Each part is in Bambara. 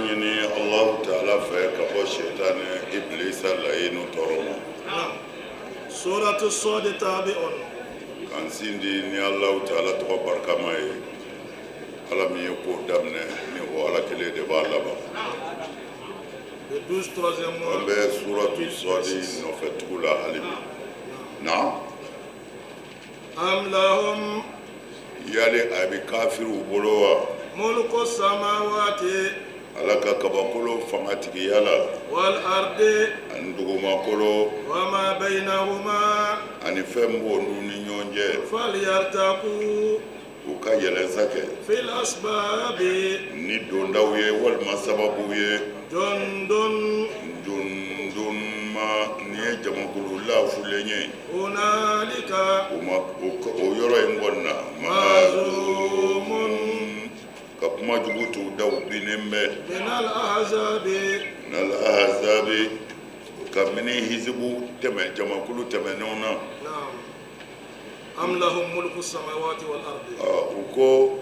ɲini Alahu taala fɛ ka bɔ sɛtanɛ ibilisa layinu tɔɔrɔ ma. Suratu Sɔdi tabi'un. K'an sindi ni Alahu taala tɔgɔ barikama ye, Ala min ye ko daminɛ ni o Ala kelen de b'a laban. Le 12 troisième mois. An bɛ suratu Sɔdi nɔfɛ tugu la hali bi na. Am lahum. Yali a bɛ kafiriw bolo wa? Mulku samawati. Ala ka kabakolo fangatigiya la. Wal ardi. Ani dugumakolo. Wa ma baynahuma. Ani fɛn b'olu ni ɲɔgɔn cɛ. Falyartaqu. U ka yɛlɛnsa kɛ. Fil asbabi. Ni dondaw ye walima sababuw ye. Jundun. Jundun ma, nin ye jamakulu lafulen ye. Hunalika. O ma o yɔrɔ in kɔni na. Mahzumun. Ka kuma jugu t'u da, u binnen bɛ. Minal ahzabi. Minal ahzabi, kabini hizibu tɛmɛ jamakulu tɛmɛnenw na. Naam. Am lahum mulku samawati wal ardi. U ko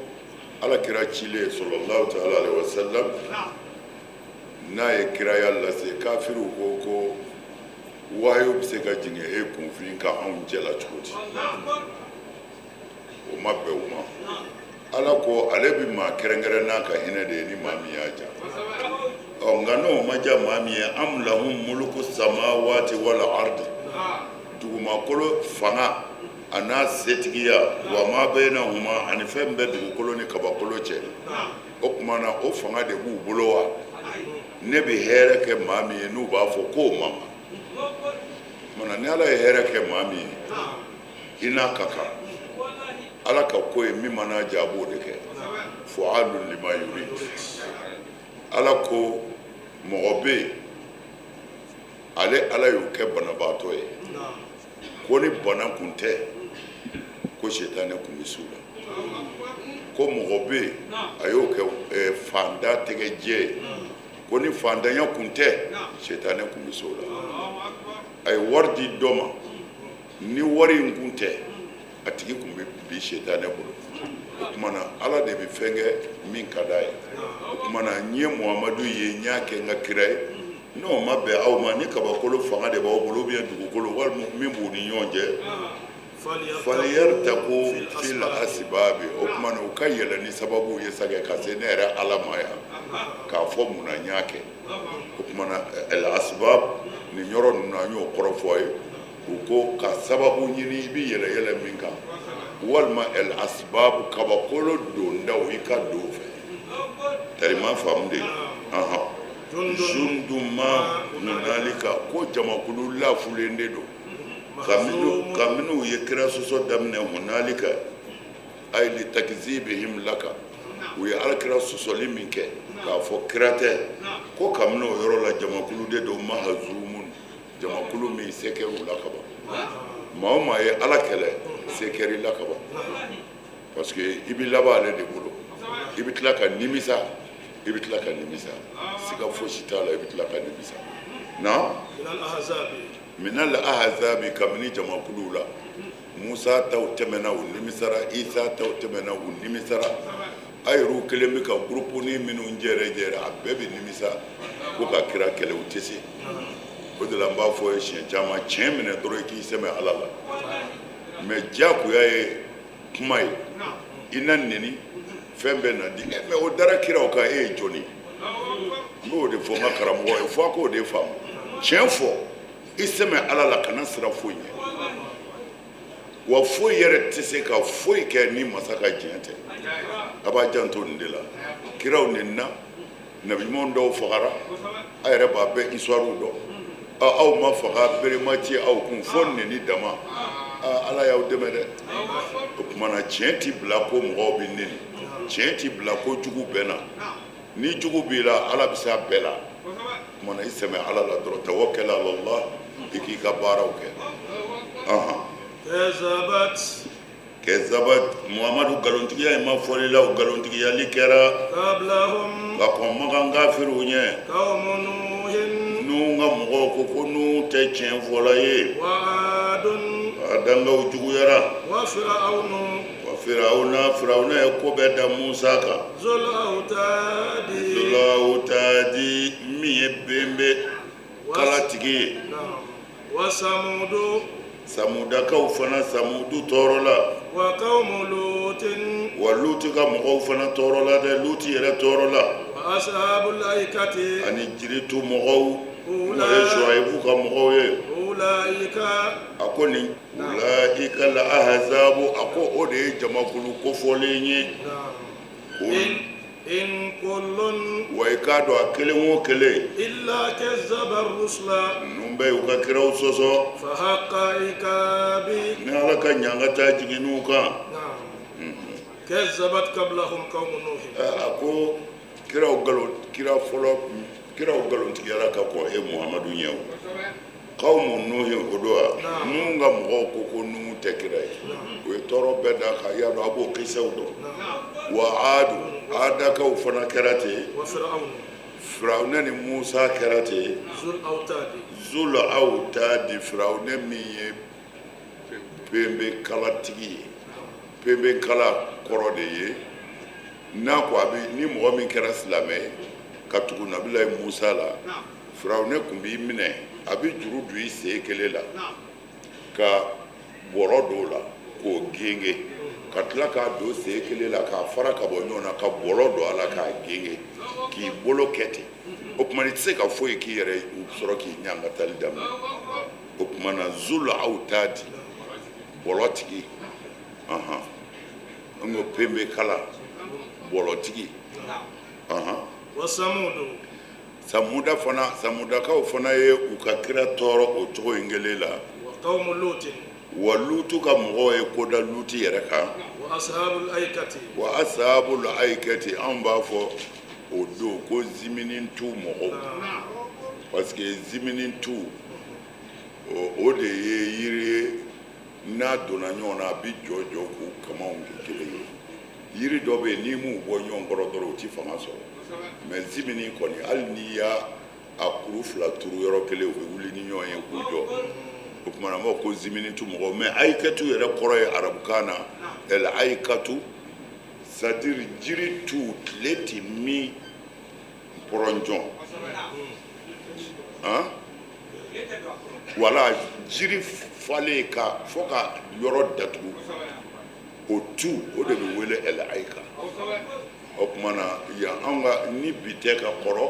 Ala kira cilen sallallahu ta'ala alaihi wa sallam, n'a ye kiraya lase, kafiriw ko ko wahayu bɛ se ka jigin e kunfin ka anw cɛla cogo di? O ma bɛn u ma. Ala ko ale bɛ maa kɛrɛnkɛrɛn n'a ka hinɛ de ye ni maa min y'a ja. Ɔ nka n'o ma ja maa min ye, am lahum muluku samawati wal ardi, dugumakolo fanga a n'a setigiya, wa ma baynahuma, ani fɛn bɛ dugukolo ni kabakolo cɛ, o tuma na o fanga de b'u bolo wa? Ne bɛ hɛrɛ kɛ maa min ye, n'u b'a fɔ k'o ma tuma na, ni Ala ye hɛrɛ kɛ maa min ye, i n'a ka kan. Ala ka ko ye min mana ja, a b'o de kɛ, fa'alun lima yurid. Ala ko mɔgɔ bɛ yen, ale Ala y'o kɛ banabaatɔ ye, ko ni bana kun tɛ, ko sitanɛ kun bɛ s'u la. Ko mɔgɔ bɛ yen, a y'o kɛ fantan tɛgɛ jɛ ye, ko ni fantanya kun tɛ, sitanɛ kun bɛ s'o la. A ye wari di dɔ ma, ni wari in kun tɛ, a tigi kun bɛ bi sitanɛ bolo. O tuma na Ala de bɛ fɛn kɛ min ka d'a ye. O tuma na n ye Muhamadu ye, n y'a kɛ n ka kira ye. N'o ma bɛn aw ma, ni kabakolo fanga de b'aw bolo, ou bien dugukolo, walima min b'u ni ɲɔgɔn cɛ, falyartaqu fil asbabi, o tuma na u ka yɛlɛ ni sababu ye sa ka se ne yɛrɛ Ala ma yan k'a fɔ mun na n y'a kɛ. O tuma na al asbab, nin yɔrɔ ninnu an y'o kɔrɔ fɔ a ye. U ko ka sababu ɲini i bɛ yɛlɛ yɛlɛ min kan, walima al asbab, kabakolo dondaw, i ka don fɛ tarima faamu de. Jundun ma hunalika, ko jamakulu lafulen de don kabini u ye kira sɔsɔ daminɛ. Hunalika ay li takzibihim laka, u ye Ala kira sɔsɔli min kɛ k'a fɔ kira tɛ, ko kabini o yɔrɔ la jamakulu de don mahazumun, jamakulu min se kɛra u la kaban. Maa o maa ye Ala kɛlɛ, se kɛra i la kaban, parce que i bɛ laban ale de bolo, i bɛ tila ka nimisa, i bɛ tila ka nimisa, siga fosi t'a la, i bɛ tila ka nimisa. Na minal ahzabi, kabini jamakuluw la, Musa taw tɛmɛna, u nimisara, Isa taw tɛmɛna, u nimisara. A yɛrɛw kelen bɛ ka groupe ni minnu jɛrɛ jɛrɛ, a bɛɛ bɛ nimisa ko ka kira kɛlɛ, u tɛ se. O de la n b'a fɔ ye siɲɛ caman, tiɲɛ minɛ dɔrɔn, i k'i sɛmɛ Ala la. Mais diyagoya ye kuma ye, i na neni, fɛn bɛɛ na di, mais o dara kiraw kan, e ye jɔni? N b'o de fɔ n ka karamɔgɔ ye, fo a k'o de faamu. Tiɲɛ fɔ, i sɛmɛ Ala la, kana siran foyi ɲɛ. Wa foyi yɛrɛ tɛ se ka foyi kɛ ni masa ka diɲɛ tɛ. A b'a janto nin de la. Kiraw nenina, nabiɲuman dɔw fagara, a yɛrɛ b'a bɛɛ histoire dɔn. Aw ma faga, bere ma ci aw kun, fo neni dama. Ala y'aw dɛmɛ dɛ. O tuma na tiɲɛ ti bila ko mɔgɔw bɛ neni, tiɲɛ ti bila ko jugu bɛ na. Ni jugu b'i la, Ala bɛ se a bɛɛ la. O tuma na i sɛmɛ Ala la dɔrɔn, tawakkal ala Allah, i k'i ka baaraw kɛ. Kazabat. Kazabat, Muhamadu, nkalontigiya in ma fɔli la, o nkalontigiyali kɛra. Qablahum. Ka kɔn Makan kafiriw ɲɛ. Qawmu Nuhin. Nuhu ka mɔgɔw ko ko Nuhu tɛ tiɲɛ fɔla ye. Wa Adun. A ka dangaw juguyara. Wa firawunu. Wa firawuna, firawuna ye ko bɛɛ da Musa kan. Zul awtadi. Zul awtadi, min ye benbe kalatigi ye. Wa samudu. Samudakaw fana, samudu tɔɔrɔla. Wa qawmu lutin. Wa Luti ka mɔgɔw fana tɔɔrɔla dɛ, Luti yɛrɛ tɔɔrɔla. Wa ashabul aikati. Ani jiritu mɔgɔw, n'o ye Suwayibu ka mɔgɔw ye. Ulaika. A ko nin ulaika la ahzabu, a ko o de ye jamakulu kofɔlen ye. In kullun. Wa i k'a dɔn a kelen o kelen. Illa kazzaba rusula. Ninnu bɛɛ y'u ka kiraw sɔsɔ. Fa haqqa iqabi. Ni Ala ka ɲangata jiginn'u kan. Kazzabat qablahum qawmu nuhi. A ko kiraw nkalon, kira fɔlɔ kiraw nkalontigiyara ka kɔn e Muhamadu ɲɛ o. Qawmu nuhi o don wa? Nuhu ka mɔgɔw ko ko Nuhu tɛ kira ye. U ye tɔɔrɔ bɛɛ d'a kan, y'a dɔn a b'o kisaw dɔn. Wa adu, adakaw fana kɛra ten. Firawunɛ ni Musa kɛra ten. Zul awtadi, firawunɛ min ye benbe kalatigi ye. Benbe kala kɔrɔ de ye n'a ko a bɛ ni mɔgɔ min kɛra silamɛ ye ka tugu nabilayi Musa la, firawunɛ tun b'i minɛ, a bɛ juru don i sen kelen la ka bɔrɔ don o la k'o genge, ka tila k'a don sen kelen la k'a fara ka bɔ ɲɔgɔn na ka bɔlɔ don a la k'a genge, k'i bolo kɛ ten. O tuma i tɛ se ka foyi k'i yɛrɛ ye, u sɔrɔ k'i ɲangatali daminɛ. O tuma na zul awtadi, bɔlɔtigi, n ko penbe kala bɔlɔtigi. Wa samudu. Samuda fana, samudakaw fana ye u ka kira tɔɔrɔ o cogo in kelen la. Wa qawmu lutin. Wa Lutu ka mɔgɔw ye ko da Luti yɛrɛ kan. Wa ashabul aikati. Wa ashabul aikati, anw b'a fɔ o don ko ziminintu mɔgɔw, parce que ziminintu o de ye yiri ye, n'a donna ɲɔgɔn na a bɛ jɔ jɔ k'u kamaw kɛ kelen ye. Yiri dɔ bɛ yen n'i m'u bɔ ɲɔgɔn kɔrɔ dɔrɔn u ti fanga sɔrɔ, mais zimini kɔni hali n'i y'a a kuru fila turu yɔrɔ kelen, u bɛ wuli ni ɲɔgɔn ye k'u jɔ. O tuma na an b'a fɔ ko ziminitu mɔgɔw, mais ayikatu yɛrɛ kɔrɔ ye arabukan na ɛl ayikatu, c'est à dire jiri tu tile ti min pɔrɔnjɔn, han, wala jiri falen ka fo ka yɔrɔ datugu, o tu o de bɛ wele ɛl ayika. O tuma na yan anw ka ni bi tɛ ka kɔrɔ,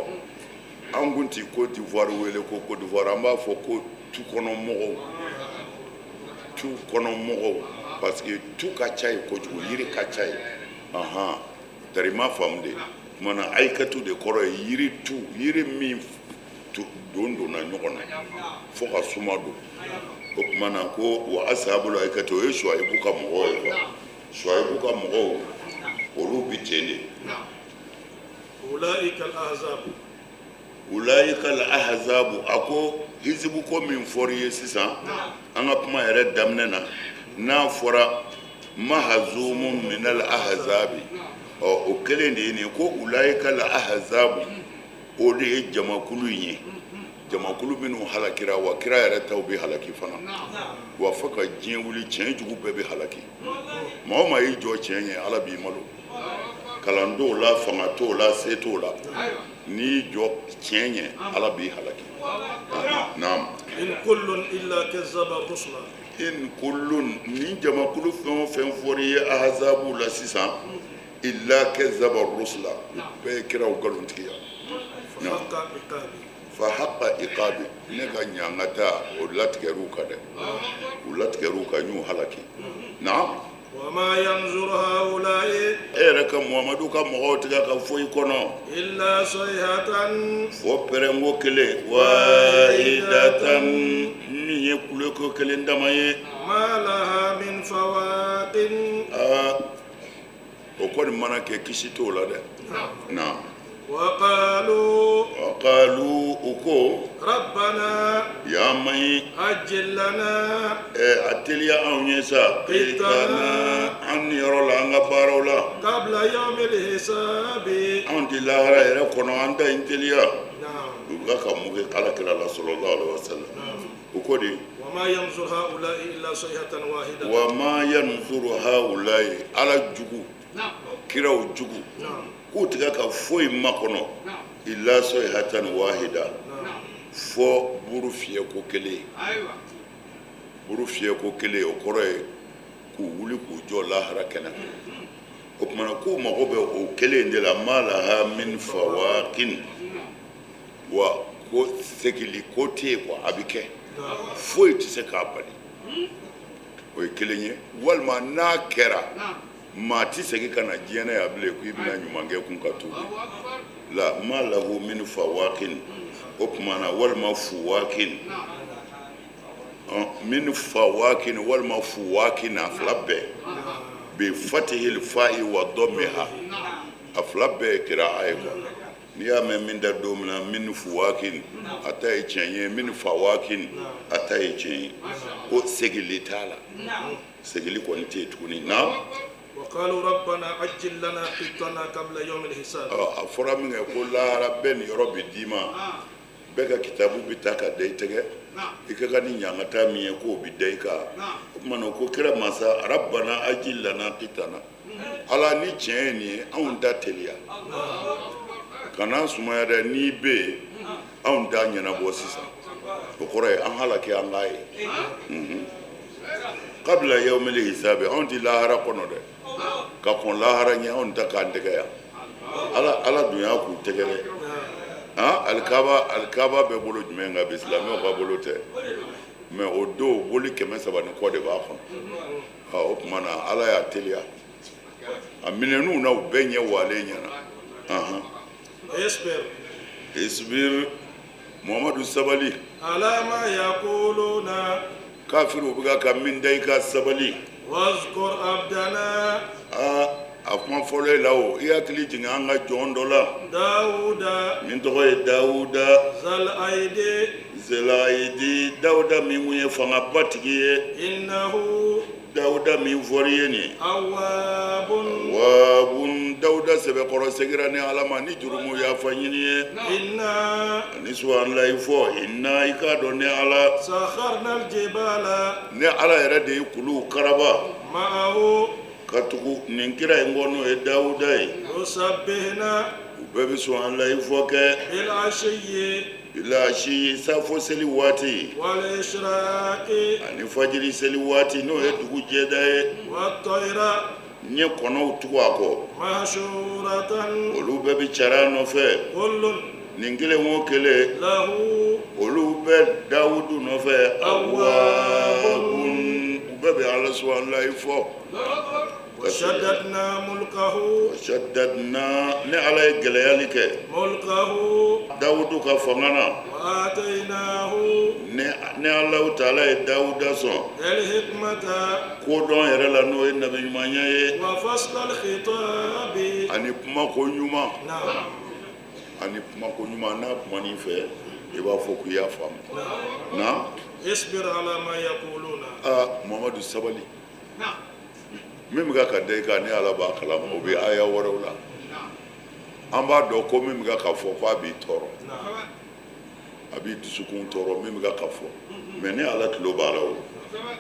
an kun ti Côte d'Ivoire wele ko Côte d'Ivoire, an b'a fɔ ko tu kɔnɔ mɔgɔw, tu kɔnɔ mɔgɔw, parce que tu ka ca yen kojugu, yiri ka ca yen. Ahan, tari ma faamu de. Tuma na ayikatu de kɔrɔ ye yiri tu, yiri min don donna ɲɔgɔn na fo ka suma don. O tuma na ko wa ashabul ayikatu, o ye Suwayibu ka mɔgɔw ye quoi. Suwayibu ka mɔgɔw olu bi ten de. Ulaika al-ahzabu. Ulaika al-ahzabu, a ko hizibu ko min fɔr'i ye sisan an ka kuma yɛrɛ daminɛ na, n'a fɔra mahazumun min al-ahzabi, ɔ o kelen de ye nin ye. Ko ulaika al-ahzabu, o de ye jamakulu in ye, jamakulu minnu halakira, wa kira yɛrɛ taw bɛ halaki fana, wa fo ka diɲɛ wuli tiɲɛ jugu bɛɛ bɛ halaki. Maa o maa y'i jɔ tiɲɛ ɲɛ, Ala b'i malo. Kalan t'o la, fanga t'o la, se t'o la, n'i y'i jɔ tiɲɛ ɲɛ, Ala b'i halaki. Naam. In kullun illa kazzaba rusula. In kullun, nin jamakulu fɛn o fɛn fɔr'i ye ahazabu la sisan, illa kazzaba rusula, u bɛɛ ye kiraw nkalontigiya. Fa haqqa iqabi. Fa haqqa iqabi, ne ka ɲangata o latigɛr'u kan dɛ, u latigɛr'u kan, n y'u halaki. Naam. Wa ma yanzuru haula'i. E yɛrɛ ka Muhamadu ka mɔgɔw tigɛ ka foyi kɔnɔ. Illa sayhatan. Fo pɛrɛnko kelen, wahidatan, min ye kuleko kelen dama ye. Ma laha min fawaqin. Aa, o kɔni mana kɛ kisi t'o la dɛ. Naam. Wa qalu. Wa qalu, u ko. Rabbana. Ya mayi. Ajil lana. A teliya anw ye sa. Qitana, an niyɔrɔ la, an ka baaraw la. Qabla yawmil hisabi. Anw ti lahara yɛrɛ kɔnɔ, an ta in teliya. Naam. U bɛ ka mun kɛ Ala kira la sallallahu alaihi wa sallam. U ko di. Wa وما ينظر هؤلاء إلا صيحة واحدة. وما ينظر هؤلاء ala jugu kiraw jugu k'u tɛ ka foyi makɔnɔ إلا صيحة واحدة fo buru fiyɛ ko kelen. Buru fiyɛ ko kelen, o kɔrɔ ye k'u wuli k'u jɔ lahara kɛnɛ kan. O tuma na k'u mago bɛ o kelen de la. ما لها من فواق. Wa ko segili ko tɛ yen quoi, a bɛ kɛ, foyi tɛ se k'a bali. O ye kelen ye. Walima n'a kɛra, maa tɛ segin ka na diɲɛ na yan bilen ko i bɛna ɲuman kɛ kun ka tuubi la. ما له من فواق. O tuma na walima فواق, من فواق walima فواق, a fila bɛɛ بفتح الفاء وضمها, a fila bɛɛ ye kira ye quoi. N'i y'a mɛn min da don min na, من فواق, a ta ye tiɲɛ ye. من فواق, a ta ye tiɲɛ ye. Ko segili t'a la, segili kɔni tɛ yen tuguni na. وقالوا ربنا عجل لنا قطنا قبل يوم الحساب. A fɔra min kɛ ko lahara bɛɛ nin yɔrɔ bɛ d'i ma, bɛɛ ka kitabu bɛ ta ka da i tɛgɛ, i ka kan ni ɲangata min ye k'o bɛ da i kan. O tuma na ko kira masa ربنا عجل لنا قطنا, ala ni tiɲɛ ye nin ye, anw da teliya, kana sumaya dɛ. N'i bɛ yen, anw t'a ɲɛnabɔ sisan. O kɔrɔ ye an halaki an k'a ye قبل يوم الحساب. Anw ti lahara kɔnɔ dɛ, ka kɔn lahara ɲɛ, anw ta k'an tɛgɛ yan. Ala, ala dun y'a k'u tɛgɛ dɛ. Han, alikaba, alikaba bɛ bolo jumɛn kan bi? Silamɛw ka bolo tɛ, mɛ o don boli 300 ni kɔ de b'a kɔnɔ. O tuma na ala y'a teliya a minɛn'u na, u bɛɛ ɲɛ walen ɲɛna. Ahan. اصبر. اصبر, Muhamadu, sabali. على ما يقولون. Kafiriw bɛ ka min da i ka, sabali. واذكر عبدنا. Aa, a kuma fɔlɔ e la, o i hakili jigin an ka jɔn dɔ la. داود. Min tɔgɔ ye Dawuda. ذا الأيد. ذا الأيد, Dawuda min kun ye fangaba tigi ye. إنه Dawuda min fɔri ye nin ye, أواب. وابun, Dawuda sɛbɛkɔrɔ segira ni ala ma ni jurumu yafa ɲini ye. إنا Ani subahanallahi fɔ. إنا, i k'a dɔn ni ala سخرنا الجبال ni ala yɛrɛ de ye kuluw karaba معه ka tugu nin kira in kɔ, n'o ye Dawuda ye. يسبحن U bɛɛ bɛ subahanallahi fɔ kɛ بالعشي بالعشي, safo seli waati والإشراق ani fajiri seli waati, n'o ye dugu jɛda ye. والطير N ye kɔnɔw tugu a kɔ محشورة olu bɛɛ bɛ cari a nɔfɛ. كل Nin kelen o kelen له olu bɛ Dawudu nɔfɛ. أواب, u bɛɛ bɛ ala subahanallahi fɔ. وشددنا ملكه شددنا, ni ala ye gɛlɛyali kɛ ملكه Dawudu ka fanga na. وآتيناه Ni Alahu taala ye Dawuda sɔn الحكمة kodɔn yɛrɛ la, n'o ye nabi ɲumanya ye وفصل الخطاب. ani kumako ɲuman نعم ani kumako ɲuman. N'a kuman'i fɛ, i b'a fɔ k'i y'a faamu. نعم Na اصبر على ما يقولون. Aa, Muhamadu, sabali. Min bɛ ka da i kan, ni ala b'a kalama, o bɛ aya wɛrɛw la. An b'a dɔn ko min bɛ ka fɔ ko a b'i tɔɔrɔ, نعم a b'i dusukun tɔɔrɔ, min bɛ ka fɔ, mɛ ni ala tulo b'a la. O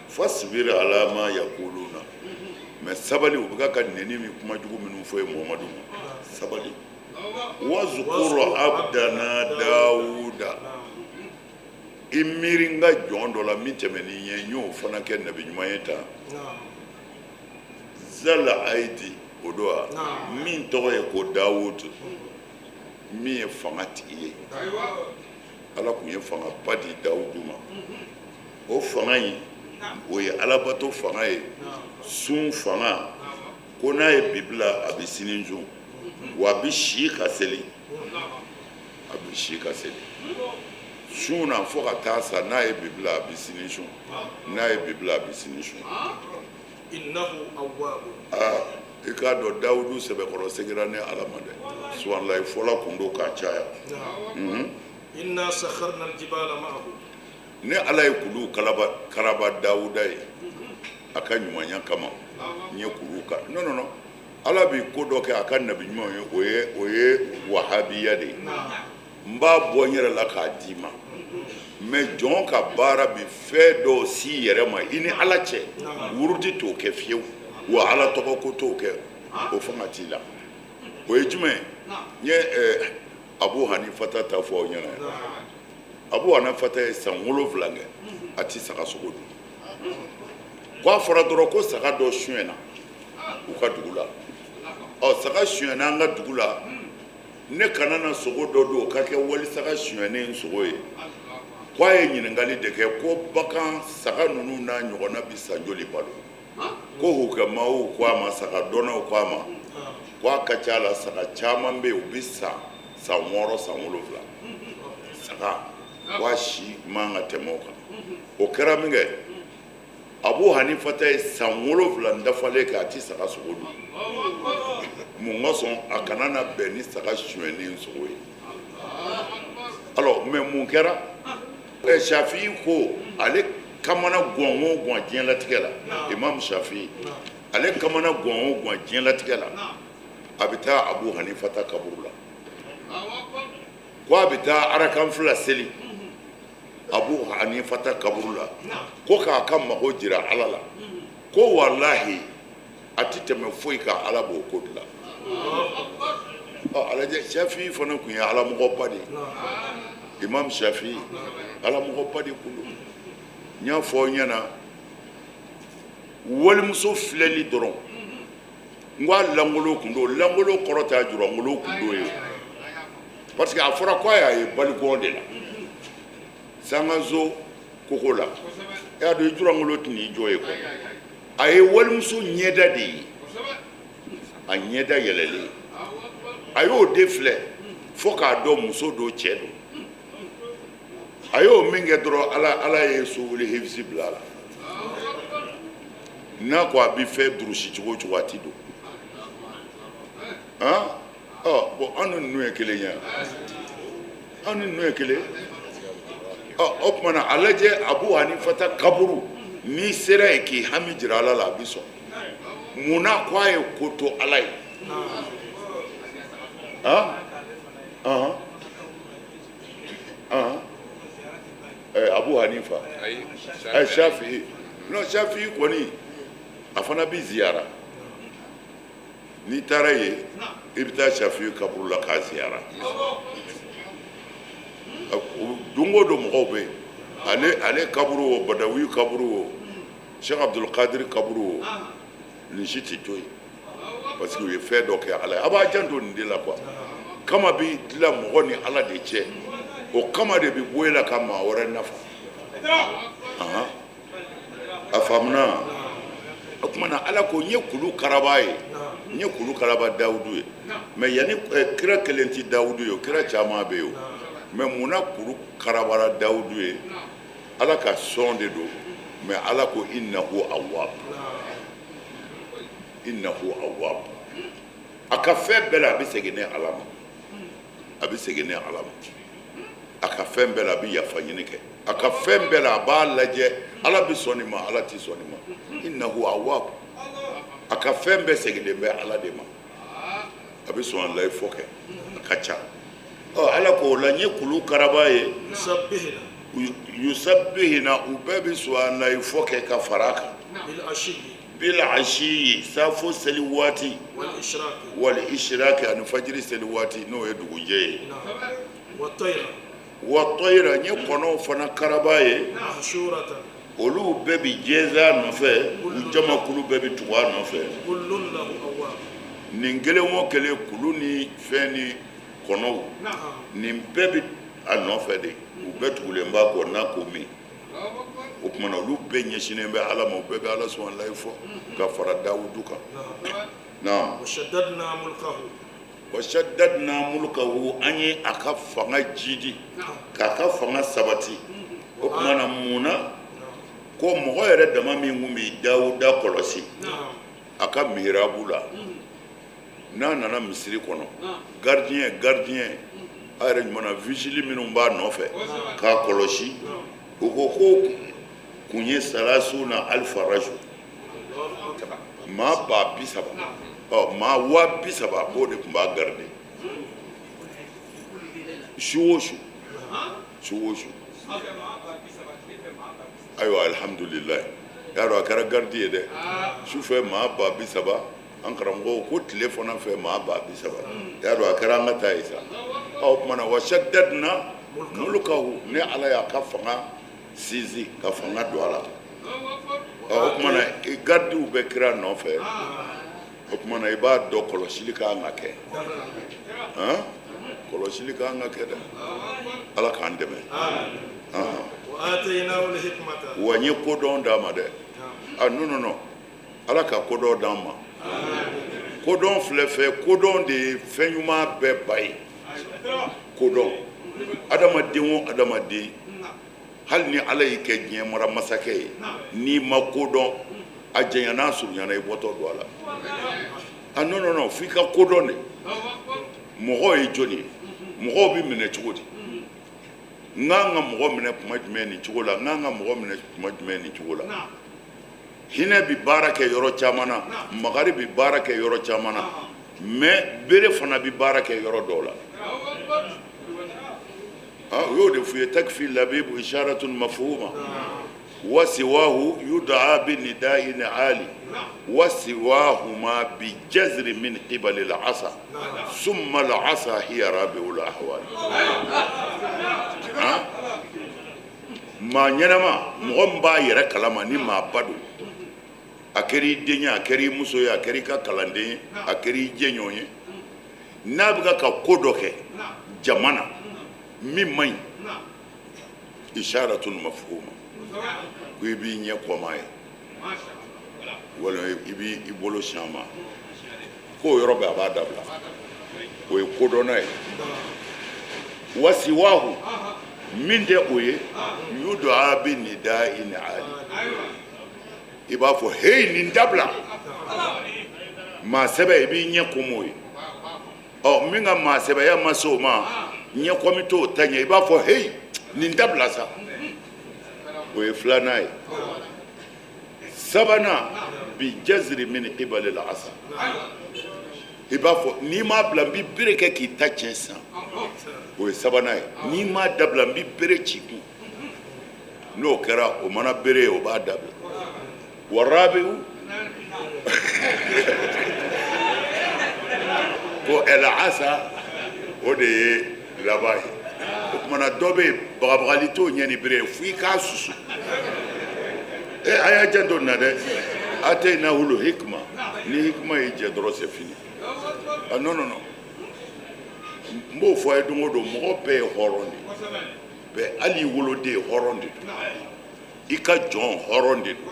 فاصبر على ما يقولون, mɛ sabali, u bɛ ka nɛni min, kuma jugu minnu fɔ ye Muhamadu ma, sabali. واذكر عبدنا داود, نعم i miiri n ka jɔn dɔ la min tɛmɛn'i ɲɛ, n y'o fana kɛ nabi ɲuman ye tan. نعم ذا الأيد, o don wa? Naam. Min tɔgɔ ye ko Dawud, min ye fanga tigi ye. Ala kun ye fangaba di Dawudu ma. O fanga in, o ye alabato fanga ye, نعم sun fanga, ko n'a ye bi bila, a bɛ sini sun, wa a bɛ si ka seli, a bɛ si ka seli sun na fo ka taa sa. N'a ye bi bila, a bɛ sini sun, n'a ye bi bila, a bɛ sini sun. إنه أواب. Aa, i k'a dɔn Dawudu sɛbɛkɔrɔ segira ni ala ma dɛ. Subahanallahi fɔla kun don k'a caya. نعم إنا سخرنا الجبال معه Ni ala ye kulu kalaba karaba Dawuda ye a ka ɲumanya kama, n ye kulu ka non, non, non, ala bi ko dɔ kɛ a ka nabi ɲumanw ye, o ye wahabiya de ye. N b'a bɔ n yɛrɛ la k'a d'i ma. Mais jɔn ka baara bi fɛn dɔw s'i yɛrɛ ma i ni Ala cɛ, wurudi t'o kɛ fiyewu, wa Ala tɔgɔ ko t'o kɛ, o fanga t'i la. O ye jumɛn ye? N ye Abu Hanifata ta fɔ aw ɲɛna. Abu Hanifata ye san 7 kɛ a ti saga sogo dun. Ko a fɔra dɔrɔn ko saga dɔ sonyɛna u ka dugu la. Ɔ, saga sonyɛna an ka dugu la, ne kana na sogo dɔ dun, o ka kɛ wali saga sonyɛnen sogo ye. Ko a ye ɲininkali de kɛ ko bagan saga ninnu n'a ɲɔgɔnna bɛ san joli balo? Ko hukamaw ko a ma, saga dɔnnaw ko a ma, ko a ka ca la saga caman bɛ yen, u bɛ san san 6, san 7. Saga ko a si man ka tɛmɛ o kan. O kɛra min kɛ, Abu Hanifata ye san 7 dafalen kɛ a ti saga sogo dun. Mun kosɔn? A kana na bɛn ni saga sonyɛnen sogo ye. Alors, mais mun kɛra? Shafi'i ko ale kamana gan o gan diɲɛlatigɛ la, Imam Shafi'i, ale kamana gan o gan diɲɛlatigɛ la, a bɛ taa Abu Hanifata kaburu la. Ko a bɛ taa arakan 2 seli Abu Hanifata kaburu la, ko k'a ka mago jira Ala la. Ko walahi a ti tɛmɛ foyi kan, Ala b'o ko dilan. Ɔ, a lajɛ, Shafi'i fana tun ye alamɔgɔba de ye. Imam Shafi'i, alamɔgɔba de kun don. N y'a fɔ aw ɲɛna, walimuso filɛli dɔrɔn, n ko a lankolon kun don. Lankolon kɔrɔ tɛ a jurangolo kun don ye, parce que a fɔra ko a y'a ye balikɔn de la, sangaso koko la. E y'a dɔn i jurangolo tɛ n'i jɔ ye kɔ. A ye walimuso ɲɛda de ye, a ɲɛda yɛlɛlen, a y'o de filɛ fo k'a dɔn muso don, cɛ don. A y'o min kɛ dɔrɔn, Ala ye so wuli hifisi bila a la. N'a ko a bɛ fɛn durusi cogo o cogo, a ti don. Han, ɔ bon, an ni ninnu ye kelen ye, an ni ninnu ye kelen. Ɔ, o tuma na a lajɛ, Abu Hanifata kaburu, n'i sera yen k'i hami jira Ala la, a bɛ sɔn. Munna? Ko a ye ko to Ala ye. Han han han, Abu Hanifa, Shafi'i, non, Shafi'i kɔni, a fana bɛ ziyara. N'i taara yen, i bɛ taa Shafi'i kaburu la k'a ziyara. Don o don mɔgɔw bɛ yen. Ale kaburu o, Badawi kaburu o, Cheikh Abdul Qadir kaburu o, nin si tɛ to yen, parce que u ye fɛn dɔ kɛ Ala ye. A b'a janto nin de la quoi. Kama bɛ dilan mɔgɔ ni Ala de cɛ, o kama de bɛ bɔ e la ka maa wɛrɛ nafa. A faamuna? O tuma na Ala ko n ye kulu karaba ye, n ye kulu karaba Dawudu ye. Mais yanni kira kelen tɛ Dawudu ye, o kira caman bɛ yen o. Mais munna kulu karabara Dawudu ye? Ala ka sɔn de don. Mais Ala ko innahu awwab, innahu awwab. A ka fɛn bɛɛ la, a bɛ segin ne Ala ma, a bɛ segin ne Ala ma. A ka fɛn bɛɛ la, a bɛ yafa ɲini kɛ. A ka fɛn bɛɛ la, a b'a lajɛ, Ala bɛ sɔn nin ma, Ala tɛ sɔn nin ma. Innahu awwab. A ka fɛn bɛɛ seginnen bɛ Ala de ma. A bɛ sɔn a layi fɔ kɛ, a ka ca. Ɔ, Ala ko o la n ye kulu karaba ye. Yusabbihina, u bɛɛ bɛ sɔn a layi fɔ kɛ ka fara a kan. Bil ashiyi, safo seli waati, wal ishraki, ani fajiri seli waati, n'o ye dugujɛ ye. Wa tayira, n ye kɔnɔw fana karaba ye. Olu bɛɛ bɛ jɛnsɛn a nɔfɛ, u jamakulu bɛɛ bɛ tugu a nɔfɛ. Nin kelen o kelen, kulu ni fɛn ni kɔnɔw, nin bɛɛ bɛ a nɔfɛ de, u bɛɛ tugulen b'a kɔ n'a ko min. O tuma na olu bɛɛ ɲɛsinnen bɛ Ala ma, u bɛɛ bɛ Ala sɔn layi fɔ ka fara Dawudu kan. Naam. Wa shaddadna mulkahu, an ye a ka fanga jidi, k'a ka fanga sabati. O tuma na mun na ko mɔgɔ yɛrɛ dama min kun bɛ Dawuda kɔlɔsi a ka mihirabu la, n'a nana misiri kɔnɔ, gardien a yɛrɛ ɲuman na, vigile minnu b'a nɔfɛ k'a kɔlɔsi, u ko ko kun ye salasuna alifa rajul, maa 30,000, ɔ maa 30,000, k'o de tun b'a garder su o su, su o su. Ayiwa, alihamudulilayi, y'a dɔn a kɛra garidi ye dɛ. Sufɛ maa 30,000, an karamɔgɔw ko tile fana fɛ maa 30,000. Y'a dɔn a kɛra an ka taa ye sa. Ɔ, o tuma na, wa shaddadna mulkahu, ne Ala y'a ka fanga sinsin, ka fanga don a la. Ɔ, o tuma na, garidiw bɛ kira nɔfɛ. O tuma na, i b'a dɔn kɔlɔsili ka kan ka kɛ, han, kɔlɔsili ka kan ka kɛ dɛ. Ala k'an dɛmɛ. Wa n ye kodɔn d'a ma dɛ. Ah, non, non, non, Ala ka kodɔn d'an ma. Kodɔn filɛ fɛ, kodɔn de ye fɛn ɲuman bɛɛ ba ye. Kodɔn, adamaden o adamaden, hali ni Ala y'i kɛ diɲɛ mara masakɛ ye, n'i ma kodɔn, a janya n'a surunyana, i bɔtɔ don a la. Ah, non, non, non, f'i ka kodɔn de. Mɔgɔ ye jɔni ye? Mɔgɔw bɛ minɛ cogo di? N kan ka mɔgɔ minɛ kuma jumɛn nin cogo la? N kan ka mɔgɔ minɛ kuma jumɛn nin cogo la? Hinɛ bɛ baara kɛ yɔrɔ caman na, makari bɛ baara kɛ yɔrɔ caman na, mais bere fana bɛ baara kɛ yɔrɔ dɔw la. Ah, u y'o de f'u ye: takfi labibu isharatun mafhuma wa siwahu yud'a bi nida'in ali wa siwahuma bi jazri min qibali al-asa summa al-asa hiya rabi'ul ahwal. Ah, maa ɲɛnama, mɔgɔ min b'a yɛrɛ kalama ni maaba don, a kɛra i den ye, a kɛra i muso ye, a kɛra i ka kalanden ye, a kɛra i jɛɲɔgɔn ye, n'a bɛ ka ko dɔ kɛ jama na min man ɲi, isharatun mafhuma, ko i b'i ɲɛ kɔma ye walima i b'i bolo siɲɛ a ma, k'o yɔrɔ bɛɛ a b'a dabila. O ye kodɔnna ye. Wasiwahu, min tɛ o ye, yudu'a bi nida'in ali, i b'a fɔ: heyi, nin dabila. Maa sɛbɛ, i b'i ɲɛ kɔm'o ye. Ɔ, min ka maa sɛbɛya ma se o ma, ɲɛ kɔmi t'o ta ɲɛ, i b'a fɔ: heyi, nin dabila sa. O ye filanan ye. Sabanan, bi jaziri min qibali la asa, i b'a fɔ: n'i m'a bila, n bɛ bere kɛ k'i ta tiɲɛ sisan. O ye sabanan ye. N'i m'a dabila, n bɛ bere ci kun. N'o kɛra, o mana bere ye, o b'a dabila. Warabiu ko ɛla asa, o de ye laban ye. O tuma na, dɔ bɛ yen, bagabagali t'o ɲɛ ni bere ye, fo i k'a susu. E, a y'a janto nin na dɛ. Atainahul hikma, ni hikma y'i jɛ dɔrɔn, c'est fini. Ah, non, non, non, n b'o fɔ a ye don o don, mɔgɔ bɛɛ ye hɔrɔn de ye, bɛɛ, hali i woloden, hɔrɔn de don, i ka jɔn, hɔrɔn de don.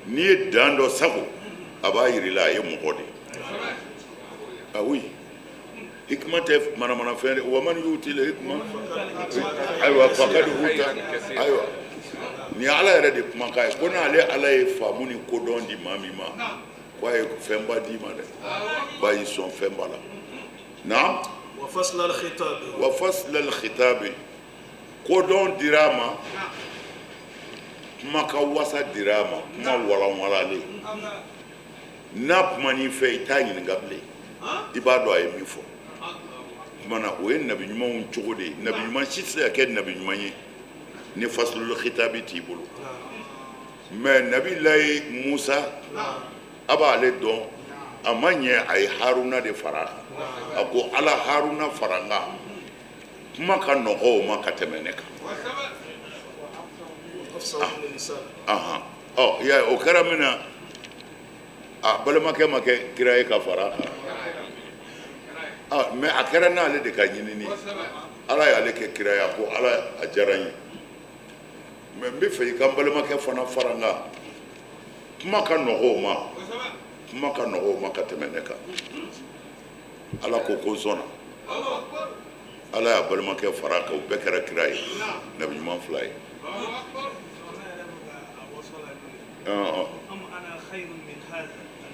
N'i ye dan dɔ sago, a b'a yir'i la a ye mɔgɔ de ye. Ah oui, hikma tɛ manamanafɛn de. Wa man yuti la hikma, ayiwa, fakad uta. Ayiwa, nin ye Ala yɛrɛ de kumakan ye, ko n'ale Ala ye faamu ni kodɔn di maa min ma, ko a ye fɛnba d'i ma dɛ, ba y'i sɔn fɛnba la. Naam. Wa fasl al-khitab. Wa fasl al-khitab, kodɔn dira a ma, kuma ka wasa dira a ma, kuma walanwalalen. N'a kuma n'i fɛ, i t'a ɲininka bilen, i b'a dɔn a ye min fɔ. Tuma na, o ye nabi ɲumanw cogo de ye. Nabi ɲuman si tɛ se ka kɛ nabi ɲuman ye ni faslul khitabi t'i bolo. Mais nabilayi Musa, a b'ale dɔn, a ma ɲɛ, a ye Haruna de fara a kan. A ko: Ala, Haruna fara n kan, kuma ka nɔgɔ o ma ka tɛmɛ ne kan. Ahan, ɔ, i y'a ye, o kɛra min na, a balimakɛ ma kɛ kira ye ka fara a kan. Ah, mais a kɛra n'ale de ka ɲinini ye, Ala y'ale kɛ kira ye. A ko: Ala, a diyara n ye, mais n bɛ fɛ i ka n balimakɛ fana fara n kan, kuma ka nɔgɔ o ma, kuma ka nɔgɔ o ma ka tɛmɛ ne kan. Ala ko ko n sɔnna. Ala y'a balimakɛ fara a kan, u bɛɛ kɛra kira ye, nabi ɲuman fila ye. Ɔn. أم أنا خير من هذا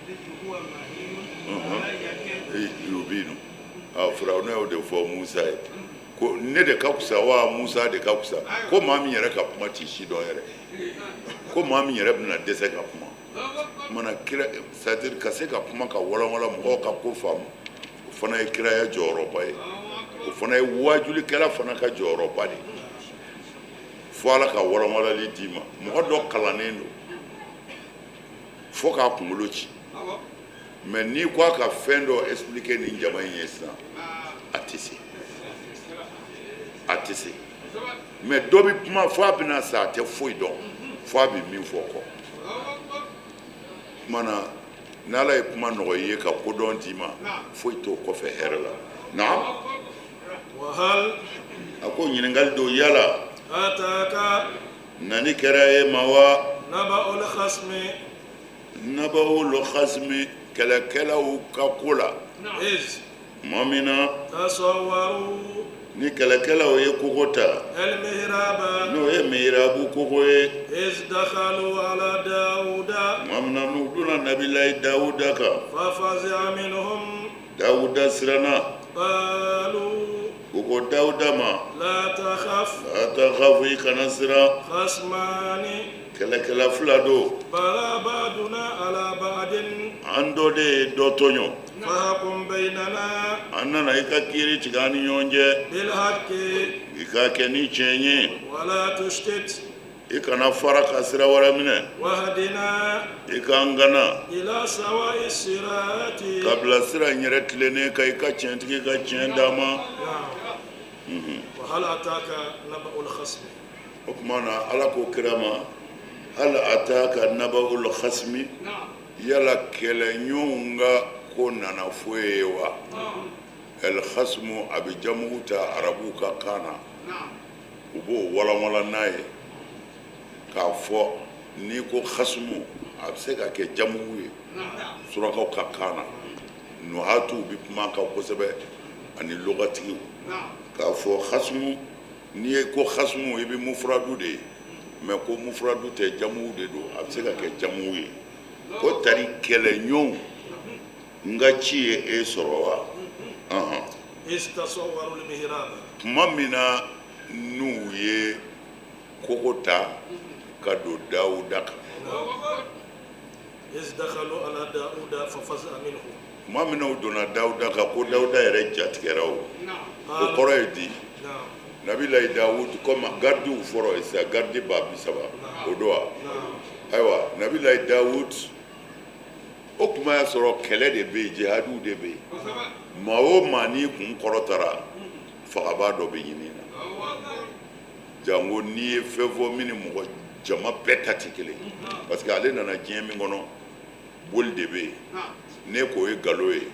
الذي هو مهين ولا يكاد yubinu. A Firawuna y'o de fɔ Musa ye, ko ne de ka fisa wa Musa de ka fisa? Ko maa min yɛrɛ ka kuma t'i si dɔn yɛrɛ, ko maa min yɛrɛ bɛna dɛsɛ ka kuma mana kira, c'est à dire ka se ka kuma ka walanwalan, mɔgɔw ka ko faamu, o fana ye kiraya jɔyɔrɔba ye, o fana ye waajulikɛla fana ka jɔyɔrɔba de ye. Fo Ala ka walanwalali d'i ma. Mɔgɔ dɔ kalannen don fo k'a kunkolo ci, mais n'i ko a ka fɛn dɔ expliquer nin jama in ye sisan, a tɛ se, a tɛ se. Mais dɔ bɛ kuma fo a bɛna sa, a tɛ foyi dɔn fo a bɛ min fɔ kɔ. Tuma na n'Ala ye kuma nɔgɔ i ye ka kodɔn d'i ma, foyi t'o kɔfɛ hɛrɛ la. Naam. A ko ɲininkali don, yala nani kɛra e ma wa? Naba'ul khasmi, kɛlɛkɛlaw ka ko la. Tuma min na ni kɛlɛkɛlaw ye kogo ta, n'o ye mihirabu kogo ye, tuma min na n'u donna Nabilayi Dawuda kan, Dawuda siranna. U ko Dawuda ma, la takhafu, i kana siran, kɛlɛkɛla fila don, an dɔ de ye dɔ tɔɲɔ, an nana i ka kiiri tigɛ an ni ɲɔgɔn cɛ, i k'a kɛ ni tiɲɛ ye, i kana fara ka sira wɛrɛ minɛ, i k'an gana ka bila sira in yɛrɛ tilennen kan, i ka tiɲɛtigi ka tiɲɛ d'an ma. O tuma na Ala ko kira ma, hal ataka naba'ul khasmi, yala kɛlɛɲɔgɔnw ka ko nana fɔ e ye wa? El khasmu, a bɛ jamugu ta arabuw ka kan na, u b'o walanwalan n'a ye k'a fɔ n'i ko khasmu, a bɛ se ka kɛ jamugu ye surakaw ka kan na. Nuhatuw bɛ kuma kan kosɛbɛ ani lugatigiw k'a fɔ khasmu. N'i ye ko khasmu, i bɛ mufradu de ye, mais ko mufradu tɛ, jamugu de don, a bɛ se ka kɛ jamugu ye. Ko tari kɛlɛɲɔgɔnw n ka ci ye e sɔrɔ wa? Tuma min na n'u ye kogo ta ka don Dawuda kan, tuma min na u donna Dawuda kan, ko Dawuda yɛrɛ jatigɛra. O o kɔrɔ ye di? Nabilayi Dawud, komi gardiw fɔra ye sisan, gardi 30,000 o don wa? Ayiwa, Nabilayi Dawud, o tuma y'a sɔrɔ kɛlɛ de bɛ yen, jihadiw de bɛ yen. Maa o maa n'i kun kɔrɔtara, fagabaa dɔ bɛ ɲini na, janko n'i ye fɛn fɔ min ni mɔgɔ jama bɛɛ ta tɛ kelen, parce que ale nana diɲɛ min kɔnɔ, boli de bɛ yen. Ne k'o ye nkalon ye,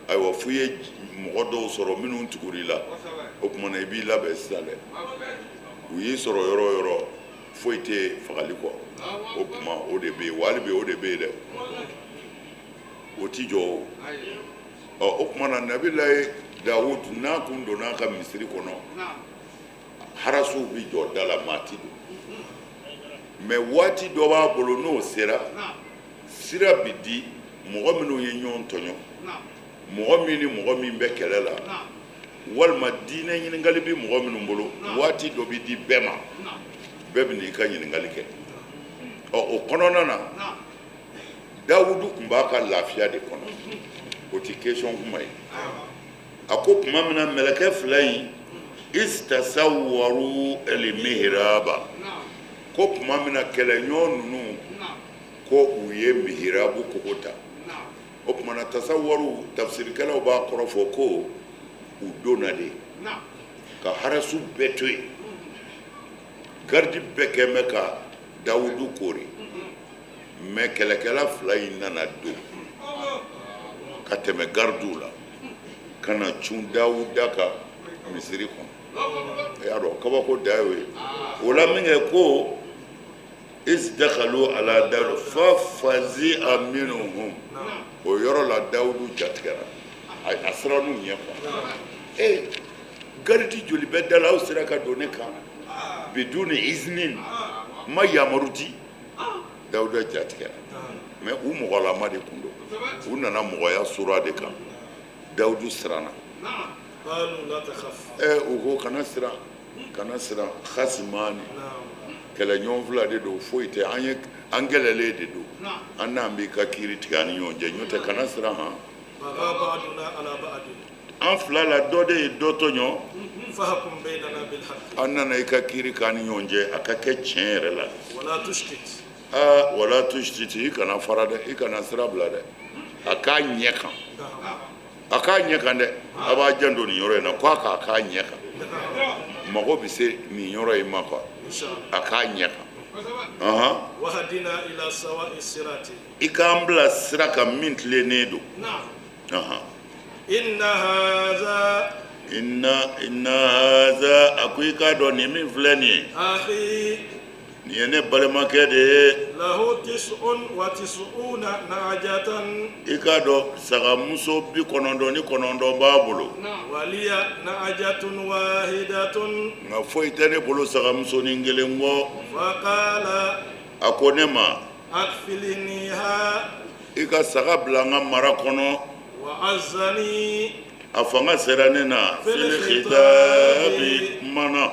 ayiwa, f'u ye mɔgɔ dɔw sɔrɔ minnu tugur'i la. O tuma na i b'i labɛn sisan dɛ. U y'i sɔrɔ yɔrɔ o yɔrɔ, foyi tɛ fagali kɔ. O tuma o de bɛ yen wa, hali bi o de bɛ yen dɛ, o ti jɔ o. Ɔ, o tuma na Nabilayi Dawud n'a kun donna a ka misiri kɔnɔ, harasuw bɛ jɔ da la, maa ti don. Mais waati dɔ b'a bolo, n'o sera, sira bi di mɔgɔ minnu ye ɲɔgɔn tɔɲɔ, mɔgɔ min ni mɔgɔ min bɛ kɛlɛ la, walima diinɛ ɲininkali bɛ mɔgɔ minnu bolo, waati dɔ bɛ di bɛɛ ma, bɛɛ bɛ n'i ka ɲininkali kɛ. Ɔ, o kɔnɔna na, Dawudu tun b'a ka lafiya de kɔnɔ, o tɛ question kuma ye. A ko tuma min na mɛlɛkɛ fila in, istasawwaru al-mihraba, ko tuma min na kɛlɛɲɔgɔn ninnu ko u ye mihirabu kogo ta. O tuma na tasawwaru, tafsirikɛlaw b'a kɔrɔ fɔ ko u donna de ka harasu bɛɛ to yen, garidi bɛɛ kɛn bɛ ka Dawudu koori, mais kɛlɛkɛla fila in nana don ka tɛmɛ garidiw la ka na cun Dawuda ka misiri kɔnɔ. E y'a dɔn kabako da y'o ye. O la min kɛ ko isdakalu ala Dawuda fa fazi'a minhum, o yɔrɔ la Dawudu jatigɛra, a sirann'u ɲɛ quoi. E, garidi joli bɛ da la, aw sera ka don ne kan biduni izinin, n ma yamaru di? Dawuda jatigɛra, mais u mɔgɔlama de kun don, u nana mɔgɔya sura de kan. Dawudu siranna. Ɛ, u ko kana siran, kana siran, hasimani, kɛlɛɲɔgɔn fila de don, foyi tɛ an ye, an kɛlɛlen de don, an n'an b'i ka kiiri tigɛ an ni ɲɔgɔn cɛ, n'o tɛ kana siran han. An fila la dɔ de ye dɔ tɔɲɔ. Fahkum baynana bil haqq. An nana i ka kiiri k'an ni ɲɔgɔn cɛ, a ka kɛ tiɲɛ yɛrɛ la. Wala tushtit. Aa, wala tushtit, i kana fara dɛ, i kana sira bila dɛ, a k'a ɲɛ kan, a k'a ɲɛ kan dɛ. A b'a janto nin yɔrɔ in na, ko a k'a k'a ɲɛ kan, mago bɛ se nin yɔrɔ in ma quoi, a k'a ɲɛ kan. Wahdina ila sawa'i sirati. I k'an bila sira kan min tilennen don. Inna haza. Inna haza, a ko i k'a dɔn nin min filɛ nin ye. Akhi. Nin ye ne balimakɛ de ye. Lahu tis'un wa tis'una na'jatan. I k'a dɔn sagamuso 99 b'a bolo. Waliya na'jatun wahidatun. Nka foyi tɛ ne bolo sagamusonin kelen kɔ. Faqala. A ko ne ma. Akfilniha. I ka saga bila n ka mara kɔnɔ. Wa azzani. A fanga sera ne na. Fil khitabi, kuma na.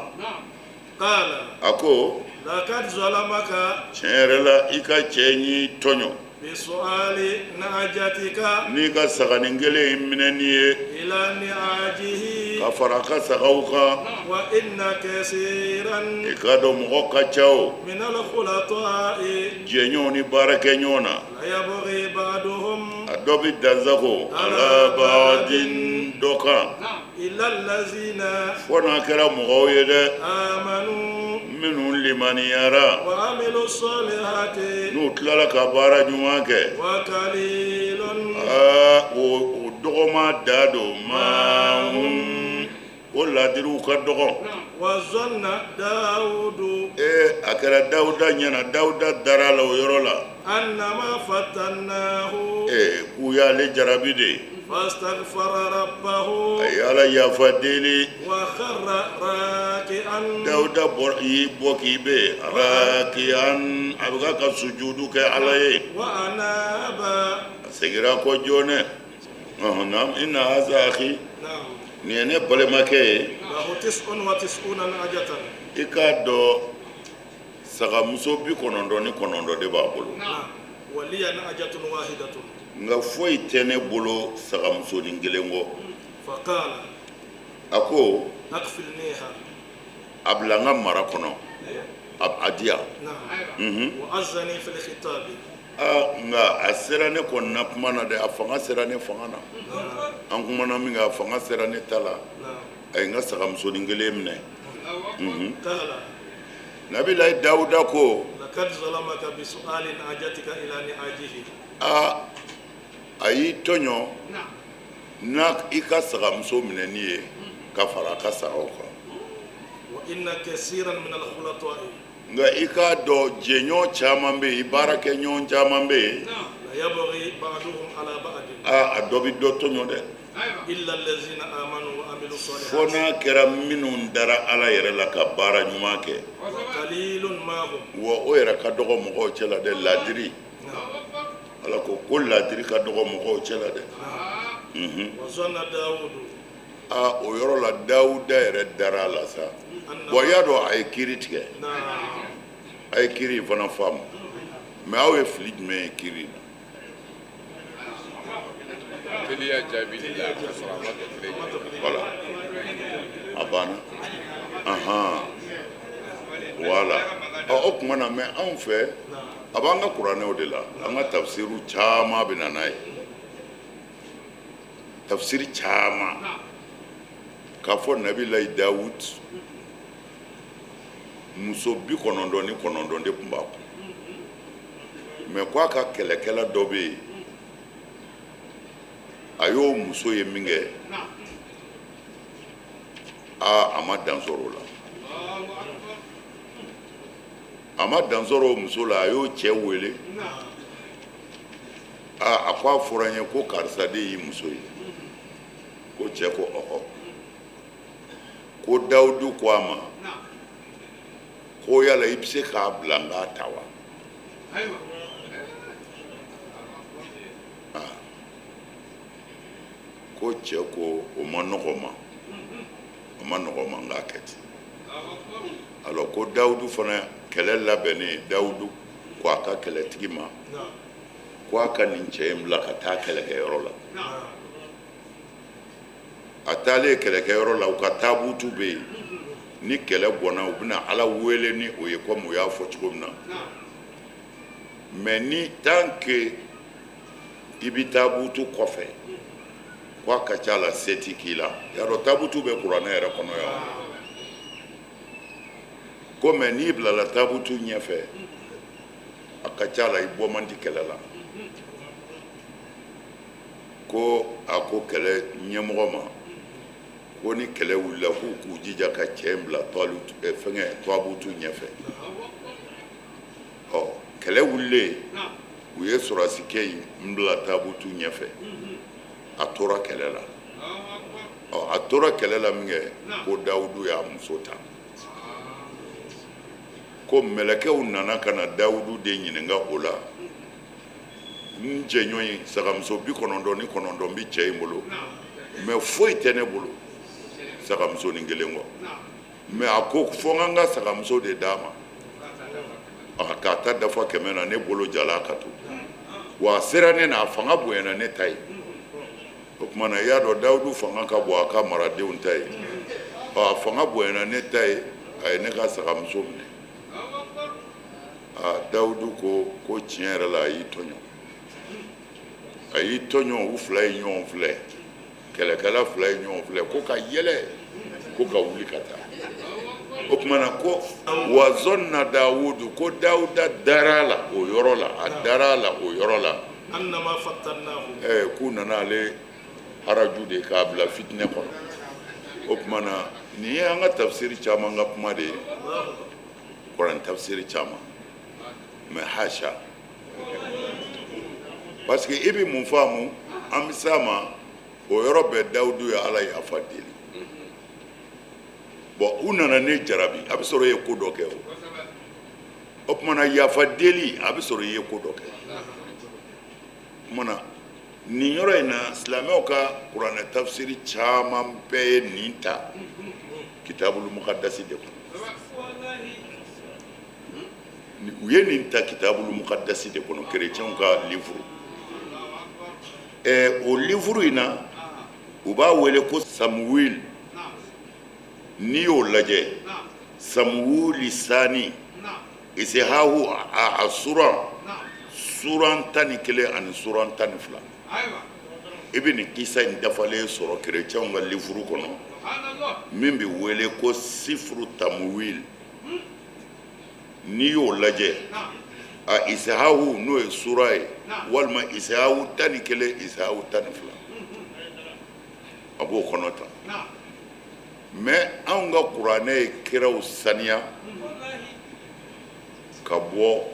Qala. A ko. Laqad zalamaka. Tiɲɛ yɛrɛ la i ka cɛ y'i tɔɲɔ. Bisu'ali na'jatika. N'i ka saganin kelen in minɛni ye. Ila ni'ajihi. Ka fara a ka sagaw kan. Wa inna kasiran. I k'a dɔn mɔgɔ ka ca o. Minal khulata'i. Jɛɲɔgɔnw ni baarakɛɲɔgɔn na. La yabghi ba'duhum. A dɔ bɛ dansago. Ala ba'din dɔ kan. Illa allazina. Fo n'a kɛra mɔgɔw ye dɛ. Amanu. Minnu limaniyara. Wa amilu salihati. N'u tilala ka baara ɲuman kɛ. Wa qalilun. Aa, o dɔgɔma da don maa hum, o ladiriw ka dɔgɔ. Wa zanna Dawudu. Ee, a kɛra Dawuda ɲɛna, Dawuda dara la o yɔrɔ la. Annama fatannahu. Ee, k'u y'ale jarabi de. Fastaghfara rabbahu. A ye Ala yafa deli. Wa kharra raki'an. Dawuda bɔra y'i bɔ k'i bɛ raki'an, a bɛ ka sujudu kɛ Ala ye. Wa anaba. A seginna kɔ joona. Naam, inna haza akhi. Naam. Nin ye ne balimakɛ ye. Lahu tis'un wa tis'una na'jatan. I k'a dɔn sagamuso 99 de b'a bolo. Naam. Wa liya na'jatun wahidatun. Nka foyi tɛ ne bolo sagamusonin kelen kɔ. Faqala. A ko. Akfilniha. A bila n ka mara kɔnɔ. A di yan. Naam. Wa azzani fil khitabi. Aa, nka a sera ne kɔni na kuma na dɛ, a fanga sera ne fanga na. An kumana min kan, a fanga sera ne ta la. A ye n ka sagamusonin kelen minɛ. Qala. Nabilayi Dawuda ko. Laqad zalamaka bisu'ali na'jatika ila ni'ajihi. Aa, a y'i tɔɲɔ n'a i ka sagamuso minɛni ye ka fara a ka sagaw kan. Wa inna kasiran min al-khulata'i. Nka i k'a dɔn jɛɲɔgɔn caman bɛ yen, i baarakɛɲɔgɔn caman bɛ yen. La yabghi ba'duhum ala ba'din. Aa, a dɔ bɛ dɔ tɔɲɔ dɛ. Illa allazina amanu wa amilu salihat. Fo n'a kɛra minnu dara Ala yɛrɛ la ka baara ɲuman kɛ. Wa qalilun ma hum. Wa o yɛrɛ ka dɔgɔ mɔgɔw cɛ la dɛ, laadiri. Ala ko ko laadiri ka dɔgɔ mɔgɔw cɛ la dɛ. Wa zanna Dawudu. Aa, o yɔrɔ la Dawuda yɛrɛ dara a la sa. Bon, i y'a dɔn a ye kiiri tigɛ. A ye kiiri in fana faamu. Mais aw ye fili jumɛn ye kiiri in na? Teliya jaabili la ka sɔrɔ a ma kɛ tile ye. Voilà. A banna. Ahan. Voilà. Ɔ, o tuma na, mais anw fɛ, a b'an ka kuranɛw de la, an ka tafsiriw caman bɛ na n'a ye. Tafsiri caman. K'a fɔ Nabilayi Dawud muso 99 de tun b'a kun. Mais ko a ka kɛlɛkɛla dɔ bɛ yen, a y'o muso ye min kɛ, aa, a ma dan sɔrɔ o la. A ma dan sɔrɔ o muso la, a y'o cɛ wele. Aa, a ko a fɔra n ye ko karisa de y'i muso ye. Ko cɛ ko ɔhɔ. Ko Dawudu ko a ma ko yala i bɛ se k'a bila n k'a ta wa? Ko cɛ ko o ma nɔgɔ ma, o ma nɔgɔ ma, n k'a kɛ ten. Alors ko Dawudu fana kɛlɛ labɛnnen, Dawudu ko a ka kɛlɛtigi ma ko a ka nin cɛ in bila ka taa kɛlɛkɛyɔrɔ la. A taalen kɛlɛkɛyɔrɔ la, u ka taabutu bɛ yen. Ni kɛlɛ bɔnna, u bɛna Ala wele ni o ye, komi u y'a fɔ cogo min na. Mais ni tant que i bɛ taabutu kɔfɛ, ko a ka ca la se ti k'i la. Y'a dɔn taabutu bɛ kuranɛ yɛrɛ kɔnɔ yan. Ko mais n'i bilala taabutu ɲɛfɛ, a ka ca la i bɔ man di kɛlɛ la. Ko a ko kɛlɛ ɲɛmɔgɔ ma ko ni kɛlɛ wulila, k'u k'u jija ka cɛ in bila fɛngɛ taabutu ɲɛfɛ. Ɔ, kɛlɛ wulilen, u ye sɔrɔdasikɛ in bila taabutu ɲɛfɛ. A tora kɛlɛ la. Ɔ, a tora kɛlɛ la min kɛ, ko Dawudu y'a muso ta. Ko mɛlɛkɛw nana ka na Dawudu de ɲininka o la. N jɛɲɔgɔn ye, sagamuso 99 bi cɛ in bolo, mais foyi tɛ ne bolo sagamusonin kelen kɔ. Mais a ko fo n ka n ka sagamuso de d'a ma, a k'a ta dafa 100 na, ne bolo jala ka to wa. A sera ne na, a fanga bonyana ne ta ye. O tuma na, i y'a dɔn Dawudu fanga ka bon a ka maradenw ta ye. Ɔ, a fanga bonyana ne ta ye, a ye ne ka sagamuso minɛ. A Dawudu ko ko tiɲɛ yɛrɛ la, a y'i tɔɲɔ, a y'i tɔɲɔ. U fila ye ɲɔgɔn filɛ, kɛlɛkɛla fila ye ɲɔgɔn filɛ, ko ka yɛlɛ, ko ka wuli ka taa. O tuma na, ko wa zɔnna Dawudu, ko Dawuda dara a la o yɔrɔ la, a dara a la o yɔrɔ la. Annama fattannahu. K'u nana ale haraju de k'a bila fitinɛ kɔnɔ. O tuma na, nin ye an ka tafsiri caman ka kuma de ye, kuran tafsiri caman. Mais hasha, parce que i bɛ mun faamu? An bɛ s'a ma o yɔrɔ bɛɛ. Dawudu ye Ala yafa deli. Bon, u nana ne jarabi, a bɛ sɔrɔ i ye ko dɔ kɛ. O tuma na, yafa deli, a bɛ sɔrɔ i ye ko dɔ kɛ. O tuma na, nin yɔrɔ in na, silamɛw ka kuranɛ tafsiri caman bɛɛ ye nin ta kitabulu mukadasi de kɔnɔ. U ye nin ta kitabulu mukadasi de kɔnɔ, kerecɛnw ka livre. O livre in na, u b'a wele ko Samuwil. N'i y'o lajɛ, Samuwili sani isihahu, a suran 11 ani suran 12, i bɛ nin kisa in dafalen sɔrɔ kerecɛnw ka livre kɔnɔ min bɛ wele ko sifuru tamuwil. N'i y'o lajɛ, a isihahu, n'o ye sura ye, walima isihahu 11, isihahu 12, a b'o kɔnɔ tan. Mais anw ka kuranɛ ye kiraw saniya ka bɔ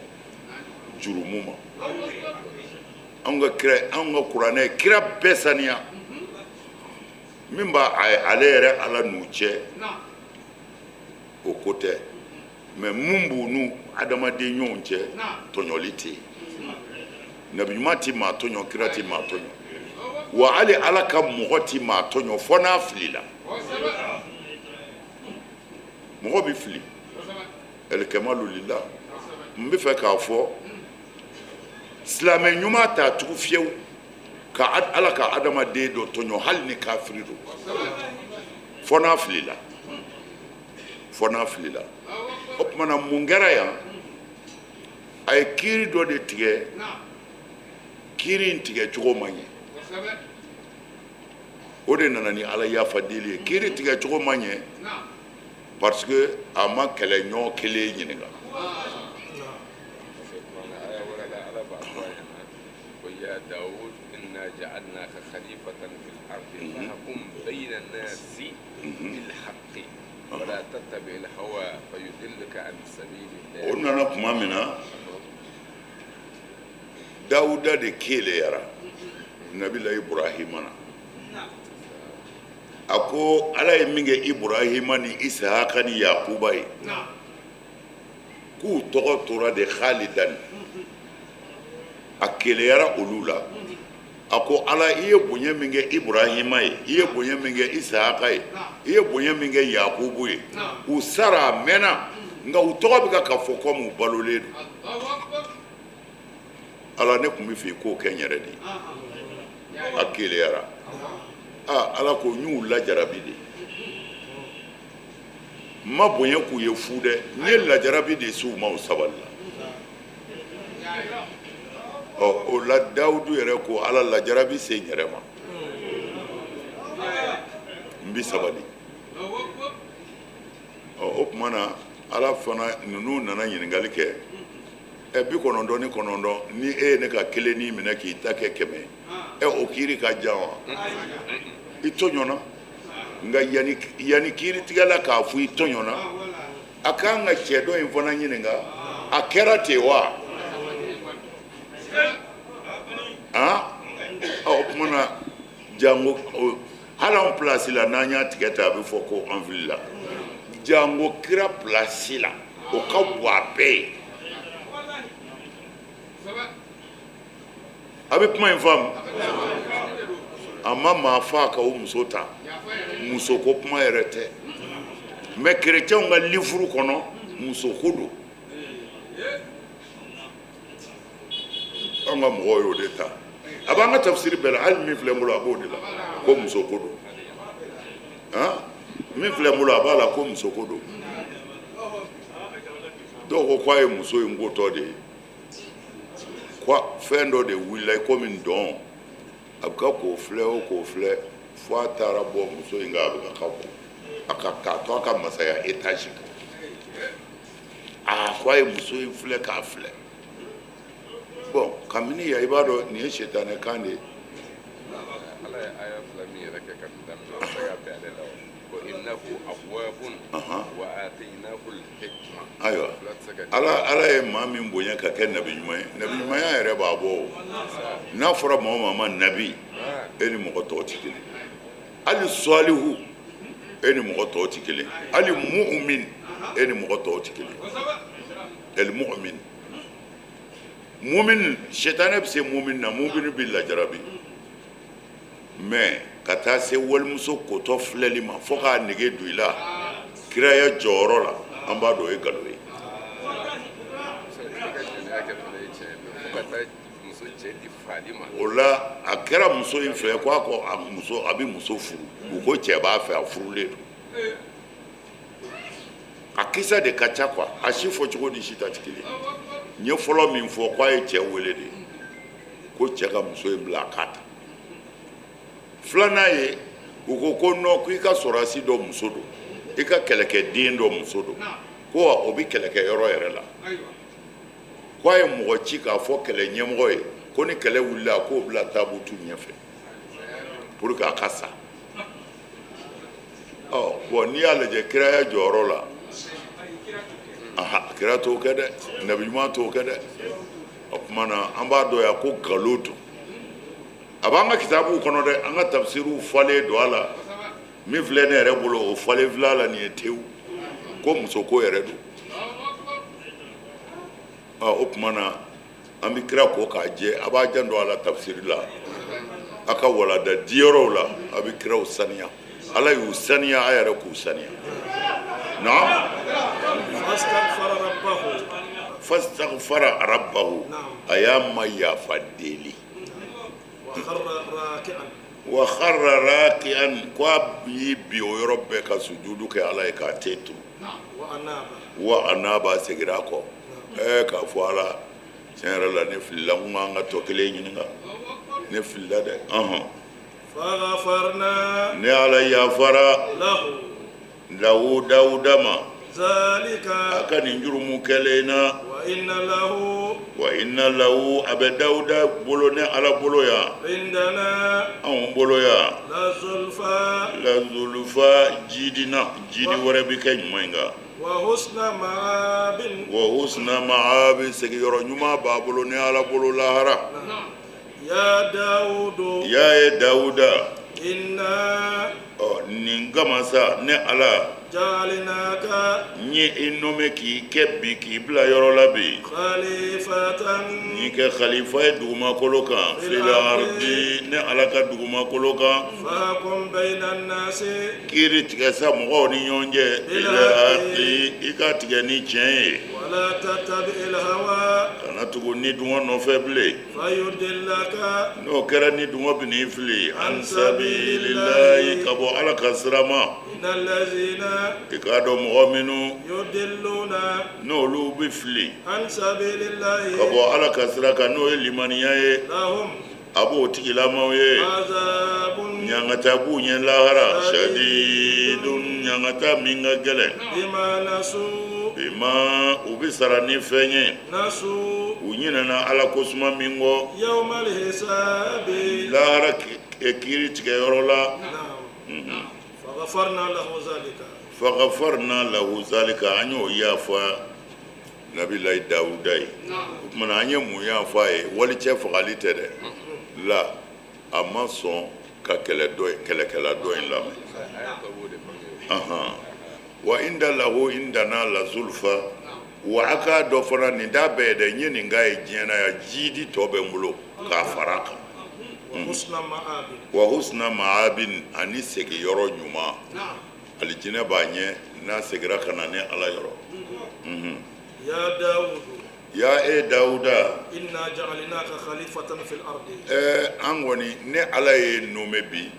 jurumu ma. Anw ka kuranɛ ye kira bɛɛ saniya. Min b'a ale yɛrɛ Ala n'u cɛ, o ko tɛ. Mais mun b'u n'u adamaden ɲɔgɔn cɛ, tɔɲɔli tɛ yen. Nabi ɲuman ti maa tɔɲɔ, kira ti maa tɔɲɔ, wa hali Ala ka mɔgɔ ti maa tɔɲɔ fɔ n'a filila. Mɔgɔ bɛ fili, ɛlikɛmalu lila. N bɛ fɛ k'a fɔ, silamɛ ɲuman t'a tugu fiyewu ka Ala ka adamaden dɔ tɔɲɔ, hali ni kafiri don, fɔ n'a filila, fɔ n'a filila. O tuma na, mun kɛra yan? A ye kiiri dɔ de tigɛ. Kiiri in tigɛ cogo man ɲɛ, o de nana ni Ala yafa deli ye. Kiiri tigɛ cogo man ɲɛ parce que a ma kɛlɛɲɔgɔn kelen ɲininka. Parce que kuranɛ aya wɛrɛ la, Ala b'a fɔ a ɲɛna ko ya Dawud inna ja'alnaka khalifatan fil ardi fahkum bayna nasi bil haqqi wala tattabi al hawa fayudillaka an sabilillah. O nana tuma min na, Dawuda de keleyara nabila Iburahima na. A ko Ala ye min kɛ Iburahima ni Isahaka ni Yakuba ye, k'u tɔgɔ tora de Khalidan. A keleyara olu la. A ko Ala, i ye bonya min kɛ Iburahima ye, i ye bonya min kɛ Isahaka ye, i ye bonya min kɛ Yakubu ye, u sara a mɛnna, nka u tɔgɔ bɛ ka fɔ komi u balolen don. Ala, ne tun bɛ fɛ i k'o kɛ n yɛrɛ de ye. A keleyara. Aa, Ala ko n y'u lajarabi de, n ma bonya k'u ye fu dɛ, n ye lajarabi de s'u ma, u sabali la. Ɔ, o la Dawudu yɛrɛ ko Ala, lajarabi se n yɛrɛ ma, n bi sabali. Ɔ, o tuma na Ala fana, ninnu nana ɲininkali kɛ. Ɛ, 99, ni e ye ne ka kelennin minɛ k'i ta kɛ 100, ɛ, o kiiri ka jan wa? I tɔɲɔna. Nka yanni kiiritigɛla k'a fɔ i tɔɲɔna, a kan ka cɛ dɔ in fana ɲininka, a kɛra ten wa? Han, o tuma na jango hali anw pilasi la, n'an y'a tigɛ ta, a bɛ fɔ ko an filila. Jango kira pilasi la, o ka bon a bɛɛ ye. A bɛ kuma in faamu? A ma maa faa ka o muso ta, muso ko kuma yɛrɛ tɛ. Mais kerecɛnw ka livre kɔnɔ, muso ko don. An ka mɔgɔw y'o de ta. A b'an ka tafsiri bɛɛ la, hali min filɛ n bolo, a b'o de la ko muso ko don. Han, min filɛ n bolo, a b'a la ko muso ko don. Dɔw ko k'a ye muso in kotɔ de ye, ko fɛn dɔ de wulila i komi dɔn, a bɛ ka k'o filɛ, o k'o filɛ, fo a taara bɔ muso in kan, a bɛ ka ko a ka k'a to a ka masaya étage kan. Aa, ko a ye muso in filɛ k'a filɛ. Bon, kabini yan, i b'a dɔn nin ye sitanɛ kan de ye. Ala ye aya fila min yɛrɛ kɛ ka nin daminɛ, o bɛ se ka bɛn ale la o. Ko innahu awwabun wa atainahu al-hikma. Ayiwa. Fila tɛ se ka Ala ye maa min bonya ka kɛ nabi ɲuman ye, nabi ɲumanya yɛrɛ b'a bɔ o. N'a fɔra maa o maa ma nabi, e ni mɔgɔ tɔw tɛ kelen. Hali salihu, e ni mɔgɔ tɔw tɛ kelen. Hali mu'min, e ni mɔgɔ tɔw tɛ kelen. El mu'min, mu'min, sitanɛ bɛ se mu'min na, mu'min bɛ lajarabi. Mais ka taa se walimuso kotɔ filɛli ma fo k'a nege don i la kiraya jɔyɔrɔ la, an b'a dɔn o ye nkalon ye. I ka jɛnɛya kɛ fana ye tiɲɛ ye, mais fo ka taa muso cɛ di faali ma. O la a kɛra muso in fɛ ko a ko a muso, a bɛ muso furu, u ko cɛ b'a fɛ, a furulen don. A kisa de ka ca quoi, a si fɔ cogo ni si ta tɛ kelen. N ye fɔlɔ min fɔ, k'a ye cɛ wele de ko cɛ ka muso in bila a k'a ta. Filanan ye, u ko ko non, ko i ka sɔrɔdasi dɔ muso don, i ka kɛlɛkɛden dɔ muso don, ko wa o bɛ kɛlɛkɛyɔrɔ yɛrɛ la, ko a ye mɔgɔ ci k'a fɔ kɛlɛ ɲɛmɔgɔ ye ko ni kɛlɛ wulila, a k'o bila tabutu ɲɛfɛ pour que a ka sa. Ɔ bon, n'i y'a lajɛ kiraya jɔyɔrɔ la, aha, kira t'o kɛ dɛ, nabi ɲuman t'o kɛ dɛ. O tuma na an b'a dɔn yan ko nkalon don. A b'an ka kitabuw kɔnɔ dɛ, an ka tafsiriw falen don a la. Min filɛ ne yɛrɛ bolo, o falen filɛ a la nin ye tewu ko muso ko yɛrɛ don. O tuma na an bɛ kira ko k'a jɛ, a b'a janto a la tafsiri la, a ka walada diyɔrɔw la, a bɛ kiraw saniya. Ala y'u saniya, a yɛrɛ k'u saniya. Naam. Fastaghfara rabbahu, a y'a ma yafa deli. Wa kharra raki'an, ko a y'i bi o yɔrɔ bɛɛ ka sujudu kɛ Ala ye k'a ten turu. Wa anaba, seginna a kɔ, ɛɛ, k'a fɔ Ala, tiɲɛ yɛrɛ la, ne filila, n kun kan ka tɔ kelen ɲininka, ne filila dɛ. Ɔhɔn, ne Ala yafara lahu, Dawuda ma, a ka nin jurumu kɛlen na. Wa inna lahu, a bɛ Dawuda bolo, ne Ala bolo yan, anw bolo yan, la zulufa, jidina, jidi wɛrɛ bɛ kɛ ɲuman in kan. Wa husna ma'abi, sigiyɔrɔ ɲuman b'a bolo ne Ala bolo lahara. Ya ye Dawuda, ɔ nin kama sa, ne Ala Ja'alnaka. N ye i nommé k'i kɛ bi, k'i bila yɔrɔ la bi. Khalifatan. N y'i kɛ khalifa ye dugumakolo kan, fil ardi, ne Ala ka dugumakolo kan. Fahkum bayna an-nasi. Kiiri tigɛ sa mɔgɔw ni ɲɔgɔn cɛ, bil haqi, i ka tigɛ ni tiɲɛ ye. Wala tattabi'il hawa. Kana tugu ni dungɔ nɔfɛ bilen. Fayudillaka. N'o kɛra, ni dungɔ bɛ n'i fili, an sabilillahi, ka bɔ Ala ka sira ma. Innal lazina. I k'a dɔn mɔgɔ minnu yudilluna. n'olu bɛ fili an sabilillahi. ka bɔ Ala ka sira kan, n'o ye limaniya ye, lahum. a b'o tigilamaw ye, azabun. Ɲangata b'u ɲɛ lahara, shadidun, ɲangata min ka gɛlɛn. Bima nasu. Bima, u bɛ sara ni fɛn ye, nasu. u ɲinɛna Ala ko suma min kɔ yawmal hisabi. lahara kiiri tigɛyɔrɔ la. Naam, faghafarna lahu zalika. Fagafarna lahu zalika, an y'o yafa Nabilayi Dawuda ye. O tuma na, an ye mun yafa a ye? Walicɛ fagali tɛ dɛ, la a ma sɔn ka kɛlɛ dɔ kɛlɛkɛla dɔ in lamɛn. Aya tɔ b'o de bange. Ahan. Wa inda lahu indana la zulfa. Wa a k'a dɔ fana, nin t'a bɛɛ ye dɛ, n ye nin k'a ye diɲɛ na yan, jidi tɔ bɛ n bolo k'a fara a kan. Wa husna ma'abin. Wa husna ma'abin, ani segiyɔrɔ ɲuman, alijinɛ b'a ɲɛ n'a segira ka na ni Ala yɔrɔ. Ya Dawudu. Ya e Dawuda. Inna ja'alnaka khalifatan fil ardi. An kɔni, ne Ala ye nommé bi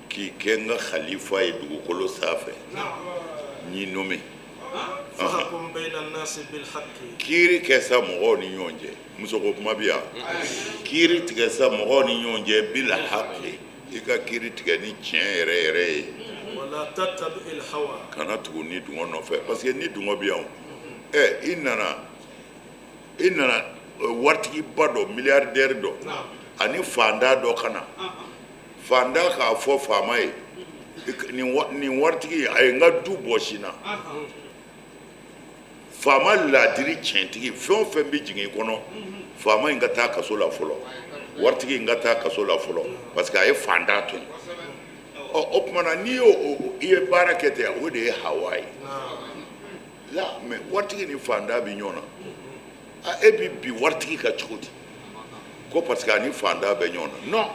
k'i kɛ n ka khalifa ye dugukolo sanfɛ, n y'i nommé. Fahkum bayna an-nasi bil haqqi. Kiiri kɛ sa mɔgɔw ni ɲɔgɔn cɛ. Musoko kuma bi yan. Kiiri tigɛ sa mɔgɔw ni ɲɔgɔn cɛ, bil haqqi, i ka kiiri tigɛ ni tiɲɛ yɛrɛ yɛrɛ ye. Wala tattabi'il hawa. Kana tugu ni dungɔ nɔfɛ, parce que ni dungɔ bi yan o. I nana waritigiba dɔ, milliardaire dɔ, ani fantan dɔ ka na, fantan k'a fɔ faama ye: "Nin waritigi a ye n ka du bɔsi n na." Faama laadiri tiɲɛtigi, fɛn o fɛn bɛ jigin i kɔnɔ, faama in ka taa kaso la fɔlɔ, waritigi in ka taa kaso la fɔlɔ, parce que a ye fantan to yen. Ɔ, o tuma na, n'i y'o i ye baara kɛ ten, o de ye hawa ye la. Mais waritigi ni fantan bɛ ɲɔgɔn na, a e bi bi waritigi ka cogo di ko parce que a ni fantan bɛ ɲɔgɔn na? Non,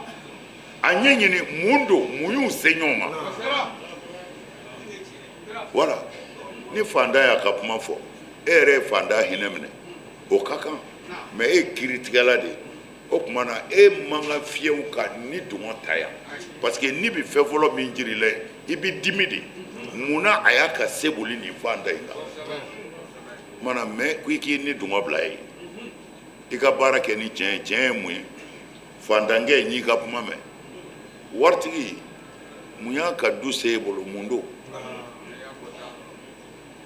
a ɲɛɲini mun don, mun y'u se ɲɔgɔn ma. Voilà, ni fantan y'a ka kuma fɔ, e yɛrɛ ye fantan hinɛ minɛ, o ka kan. Mais e ye kiiritigɛla de ye, o tuma na e man ka fiyewu ka ni dungɔ ta yan, parce que ni bi fɛn fɔlɔ min jir'i la, i bi dimi de munna a y'a ka se boli nin fantan in kan mana. Mais ko i k'i ni dungɔ bila ye, i ka baara kɛ ni tiɲɛ ye. Tiɲɛ ye mun ye? Fantankɛ n y'i ka kuma mɛn. Waritigi, mun y'a ka du se e bolo? Mun don?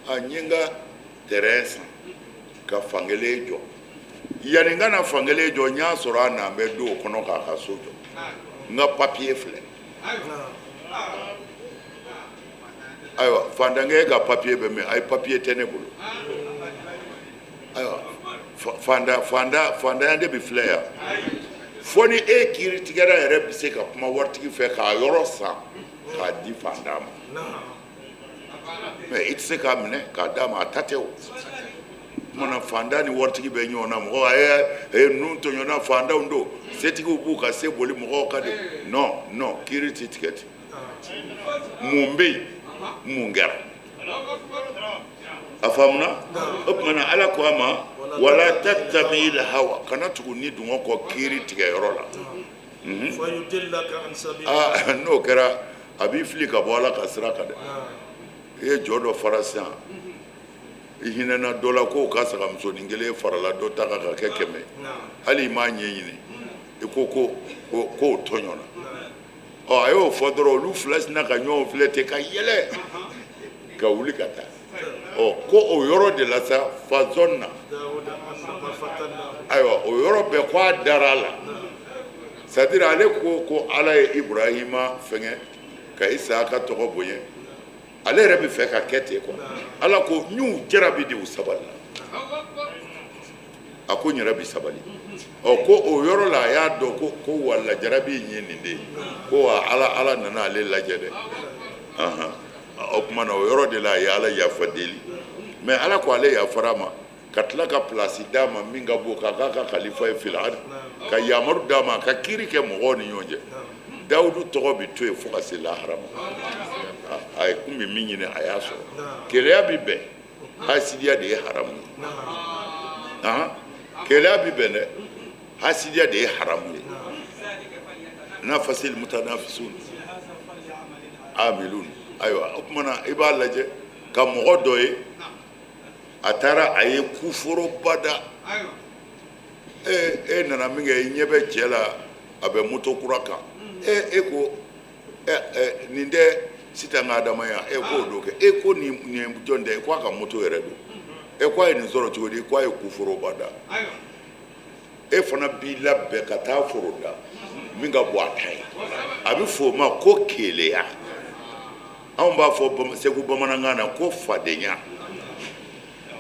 A n ye n ka terrain san ka fankelen jɔ. Yanni n ka na fankelen jɔ, n y'a sɔrɔ a n'an bɛ don o kɔnɔ k'a ka so jɔ. N ka papiye filɛ. Ayiwa, fantankɛ ka papiye bɛ min? Ayi, papiye tɛ ne bolo. Ayiwa, fantanya de bɛ filɛ yan. Fo ni e kiiritigɛla yɛrɛ bɛ se ka kuma waritigi fɛ k'a yɔrɔ san k'a di fantan ma. Mais i tɛ se k'a minɛ k'a d'a ma, a ta tɛ o. Kumana, fantan ni waritigi bɛ ɲɔgɔn na, mɔgɔw a ye ninnu tɔɲɔna, fantanw don, setigiw b'u ka se boli mɔgɔw kan de. Non, non, kiiri tɛ tigɛ ten. Mun bɛ yen? Mun kɛra? A faamuna? O tuma na, Ala ko a ma: wala tattabi'il hawa, kana tugu ni dungɔ kɔ kiiri tigɛyɔrɔ la. Fayudillaka an sabili. Aa, n'o kɛra, a b'i fili ka bɔ Ala ka sira kan dɛ. I ye jɔ dɔ fara sisan, i hinɛna dɔ la k'o ka sagamusonin kelen farala dɔ ta kan ka kɛ 100, hali i m'a ɲɛɲini, i ko k'o tɔɲɔna. Ɔ, a y'o fɔ dɔrɔn, olu fila sinna ka ɲɔgɔn filɛ ten ka yɛlɛ ka wuli ka taa. Ɔ, ko o yɔrɔ de la sa, fazɔn na Dawuda annama fatannahu. Ayiwa, o yɔrɔ bɛɛ ko a dara a la, c'est à dire ale ko ko Ala ye Iburahima fɛngɛ ka Isaka tɔgɔ bonya, ale yɛrɛ bɛ fɛ ka kɛ ten quoi. Ala ko n y'u jarabi de, u sabali la. A ko n yɛrɛ bɛ sabali. Ɔ, ko o yɔrɔ la, a y'a dɔn ko wala jarabi in ye nin de ye, ko wa Ala nana ale lajɛ dɛ. Ahan. O tuma na o yɔrɔ de la a ye Ala yafa deli, mais Ala ko ale yafara a ma ka tila ka place d'a ma min ka bon, k'a k'a ka kalifa ye fil ard, ka yamaru d'a ma ka kiiri kɛ mɔgɔw ni ɲɔgɔn cɛ. Dawudu tɔgɔ bɛ to yen fo ka se lahara ma. A ye kun bɛ min ɲini, a y'a sɔrɔ. Keleya bɛ bɛn, hasidiya de ye haramu ye. Keleya bɛ bɛn dɛ, hasidiya de ye haramu ye. Nafasil mutanafisun amilun. Ayiwa, o tuma na i b'a lajɛ ka mɔgɔ dɔ ye, a taara a ye kuforoba da. E nana min kɛ, i ɲɛ bɛ cɛ la, a bɛ moto kura kan. E ko nin tɛ Sitan ka Adama ye? E k'o don kɛ. E ko nin jɔn tɛ? E ko a ka moto yɛrɛ don. E ko a ye nin sɔrɔ cogo di? Ko a ye kuforoba da. E fana b'i labɛn ka taa foro da min ka bon a ta ye. A bɛ fɔ o ma ko keleya. Anw b'a fɔ Segu bamanankan na ko fadenya.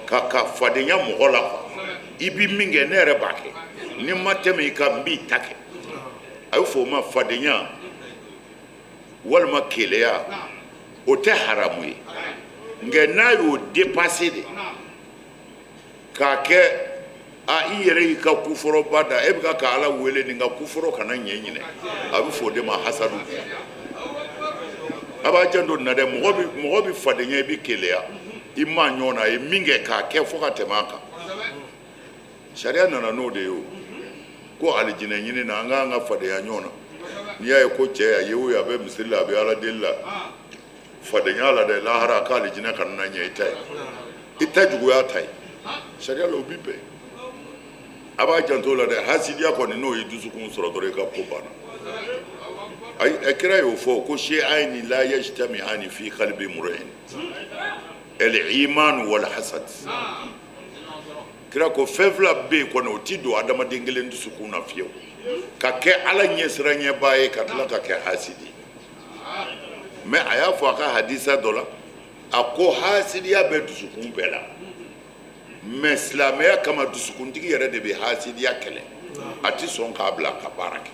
Ka fadenya mɔgɔ la quoi. I bi min kɛ, ne yɛrɛ b'a kɛ, ni n ma tɛmɛ i kan, n b'i ta kɛ. A bɛ fɔ o ma fadenya walima keleya. O tɛ haramu ye, nka n'a y'o dépassé de k'a kɛ a i yɛrɛ y'i ka kufɔrɔba da, e bɛ ka Ala wele nin ka kufɔrɔ kana ɲɛ ɲinɛ, a bɛ fɔ o de ma hasadu. A b'a janto nin na dɛ, mɔgɔ bɛ fadenya, i bɛ keleya i maa ɲɔgɔn na, a ye min kɛ k'a kɛ fo ka tɛmɛ a kan. Sariya nana n'o de ye o, ko alijinɛ ɲini na, an k'an ka fadenya ɲɔgɔn na. N'i y'a ye ko cɛ a ye o ye, a bɛ misiri la, a bɛ Ala deli la, fadenya la dɛ, lahara k'alijinɛ kana na ɲɛ i ta ye, i ta juguya ta ye. Sariya la o bi bɛn. A b'a janto o la dɛ, hasidiya kɔni n'o ye dusukun sɔrɔ dɔrɔn, i ka ko banna. Ayi, kira y'o fɔ ko shay'ani la yajtami'ani fi qalbi mri'in al-iman wal hasad. Kira ko fɛn fila bɛ yen kɔni, o ti don adamaden kelen dusukun na fiyewu, ka kɛ Ala ɲɛsiranɲɛbaa ye, ka tila ka kɛ hasidi. Mais a y'a fɔ a ka hadisa dɔ la, a ko hasidiya bɛ dusukun bɛɛ la, mais silamɛya kama dusukuntigi yɛrɛ de bɛ hasidiya kɛlɛ, a ti sɔn k'a bila ka baara kɛ.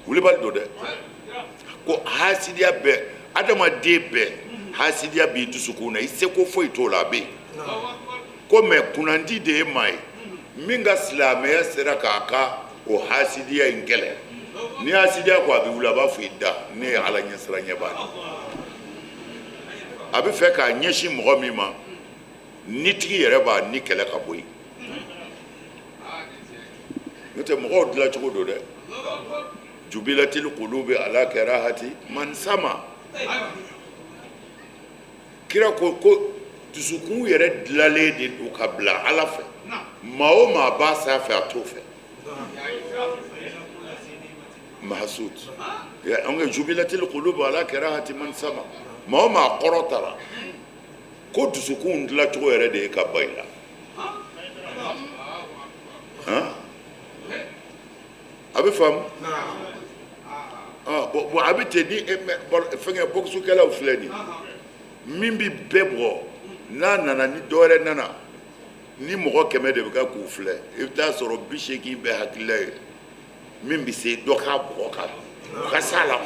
Wulibali don dɛ, ko hasidiya bɛ adamaden bɛɛ, hasidiya b'i dusukun na, i seko foyi t'o la, a bɛ yen ko mais kunnandi de ye maa ye min ka silamɛya sera k'a ka o hasidiya in kɛlɛ. Ni hasidiya ko a bɛ wuli, a b'a fɔ i da, ne ye Ala ɲɛsiranɲɛbaa de ye. A bɛ fɛ k'a ɲɛsin mɔgɔ min ma, nitigi yɛrɛ b'a ni kɛlɛ ka bɔ yen. N'o tɛ mɔgɔw dilancogo don dɛ. Jubilatil qulubi ala karahati man sama. Kira ko ko dusukun yɛrɛ dilanlen de don ka bila Ala fɛ, maa o maa b'a sanfɛ, a t'o fɛ. Mahasud an ka jubilatil qulubi ala karahati man sama. Maa o maa kɔrɔtara, ko dusukun dilancogo yɛrɛ de ye ka ba i la. A bɛ faamu. Bon, a bɛ ten ni fɛnkɛ bɔkisukɛlaw filɛ nin ye, min bɛ bɛɛ bugɔ, n'a nana ni dɔwɛrɛ nana, ni mɔgɔ 100 de bɛ kɛ k'u filɛ, i bɛ taa sɔrɔ 80 bɛɛ hakilila ye min bɛ se dɔ k'a bugɔ ka u ka s'a la,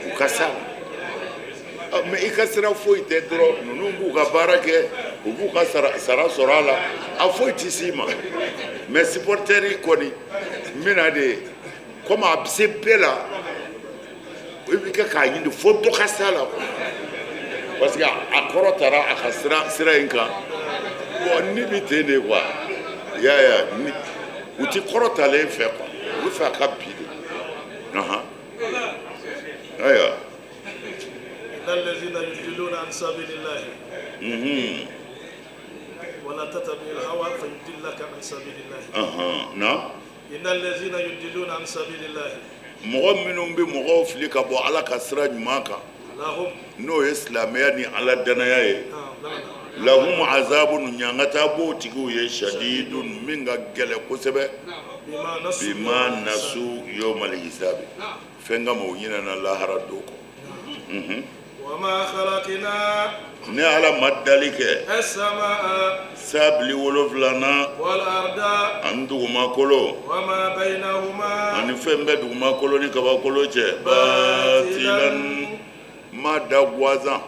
u ka s'a la. Mais i ka sira foyi tɛ dɔrɔn, ninnu b'u ka baara kɛ, u b'u ka sara sɔrɔ a la, a foyi tɛ s'i ma. Mais supporter kɔni n bɛna de komi a bɛ se bɛɛ la, i bɛ kɛ k'a ɲini fo dɔ ka s'a la, parce que a kɔrɔ taara a ka sira in kan. Bon, ni bɛ ten de quoi, i y'a ye, u ti kɔrɔtalen fɛ quoi, u bɛ fɛ a ka bi de. Ayiwa. الذين يضلون عن سبيل الله ولا تتبع الهوى فيضلك عن سبيل الله. نعم. إن الذين يضلون عن سبيل الله. Mɔgɔ minnu bɛ mɔgɔw fili ka bɔ Ala ka sira ɲuman kan, n'o ye silamɛya ni Ala danaya ye, lahum azabun, ɲangata b'o tigiw ye, shadidun, min ka gɛlɛn kosɛbɛ, bima nasu yawmal hisabi, fɛn kama o ɲinɛna lahara don kɔ. Ne Ala ma dali kɛ sabili 7nan ani dugumakolo ani fɛn bɛɛ dugumakolo ni kabakolo cɛ, batilan. N m'a da gansan,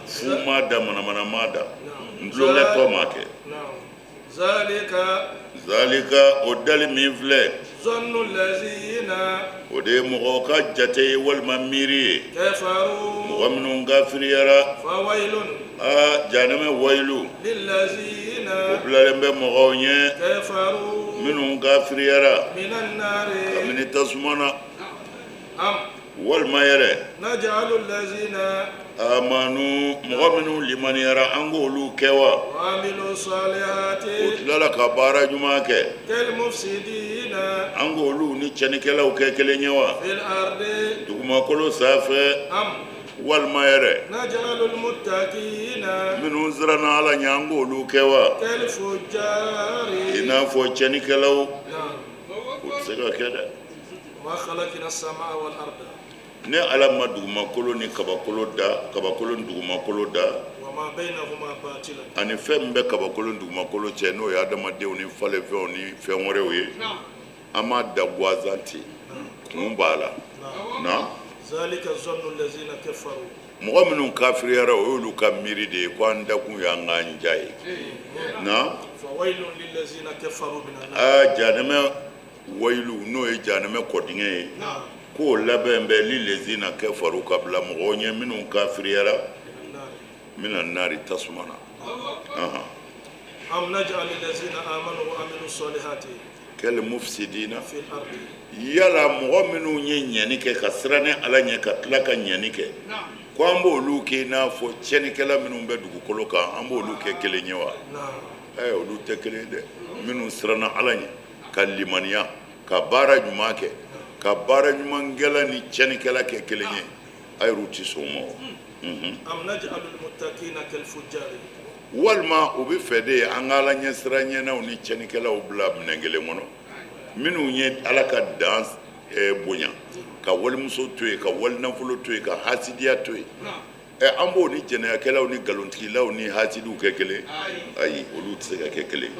fu m'a da, manamana m'a da, n tulonkɛtɔ m'a kɛ. Zalika. Zalika, o dali min filɛ, Zannu lazina. O de ye mɔgɔw ka jate ye walima miiri ye. Kafaru. Mɔgɔ minnu kafiriyara. Fawailun. Aa, janɛmɛ wayilu, Lillazina. O bilalen bɛ mɔgɔw ɲɛ Kafaru. minnu kafiriyara Minan nari. Kabini tasuma na. Am. Walima yɛrɛ, Naj'alu allazina. Amanu, mɔgɔ minnu limaniyara, an k'olu kɛ wa, Wa amilu o salihati. tilala ka baara ɲuman kɛ, Kal mufsidina. An k'olu ni cɛnnikɛlaw kɛ kelen ye wa Fil ardi. dugumakolo sanfɛ? Am. Walima yɛrɛ, Naj'alu almuttaqina. minnu siranna Ala ɲɛ, an k'olu kɛ wa Kal fujjari. i n'a fɔ cɛnnikɛlaw? Naam. O tɛ se ka kɛ dɛ. Ma khalaqna as-samaa wal arda. Ne Ala ma dugumakolo ni kabakolo da, kabakolo ni dugumakolo da, Wa ma baynahuma batilan. ani fɛn min bɛ kabakolo ni dugumakolo cɛ, n'o ye adamadenw ni falenfɛnw ni fɛn wɛrɛw ye, an m'a da gansan ten, kun b'a la na. Zalika zannu allazina kafaru. Mɔgɔ minnu kafiriyara, o y'olu ka miiri de ye ko an dakun y'an k'an ja ye na. Fawailun lillazina kafaru minan nar. Aa, janɛmɛ wayilu, n'o ye janɛmɛ kɔdingɛ ye, k'o labɛn bɛ lilezina kafaru, ka bila mɔgɔw ɲɛ minnu kafiriyara, Minan nar. Minan nari, tasuma na. Ahan. Am naj'alu allazina amanu wa amilu salihati. Kal mufsidina. Fil ardi. Yala mɔgɔ minnu ye ɲɛni kɛ, ka siran ni Ala ɲɛ, ka tila ka ɲɛni kɛ, ko an b'olu kɛ i n'a fɔ tiɲɛnikɛla minnu bɛ dugukolo kan, an b'olu kɛ kelen ye wa? Naam. Olu tɛ kelen ye dɛ. Minnu siranna Ala ɲɛ, ka limaniya, ka baara ɲuman kɛ, ka baara ɲumankɛla ni tiɲɛnikɛla kɛ kelen ye, a yɛrɛw tɛ sɔn o ma o. Am naj'alu almuttaqina kal fujjari. Walima u bɛ fɛ de an ka Ala ɲɛsiran ɲɛnaw ni tiɲɛnikɛlaw bila minɛn kelen kɔnɔ? Minnu ye Ala ka dan bonya, ka walimuso to yen, ka walinafolo to yen, ka hasidiya to yen, an b'o ni jɛnɛyakɛlaw ni nkalontigilaw ni hasidiw kɛ kelen? Ayi, olu tɛ se ka kɛ kelen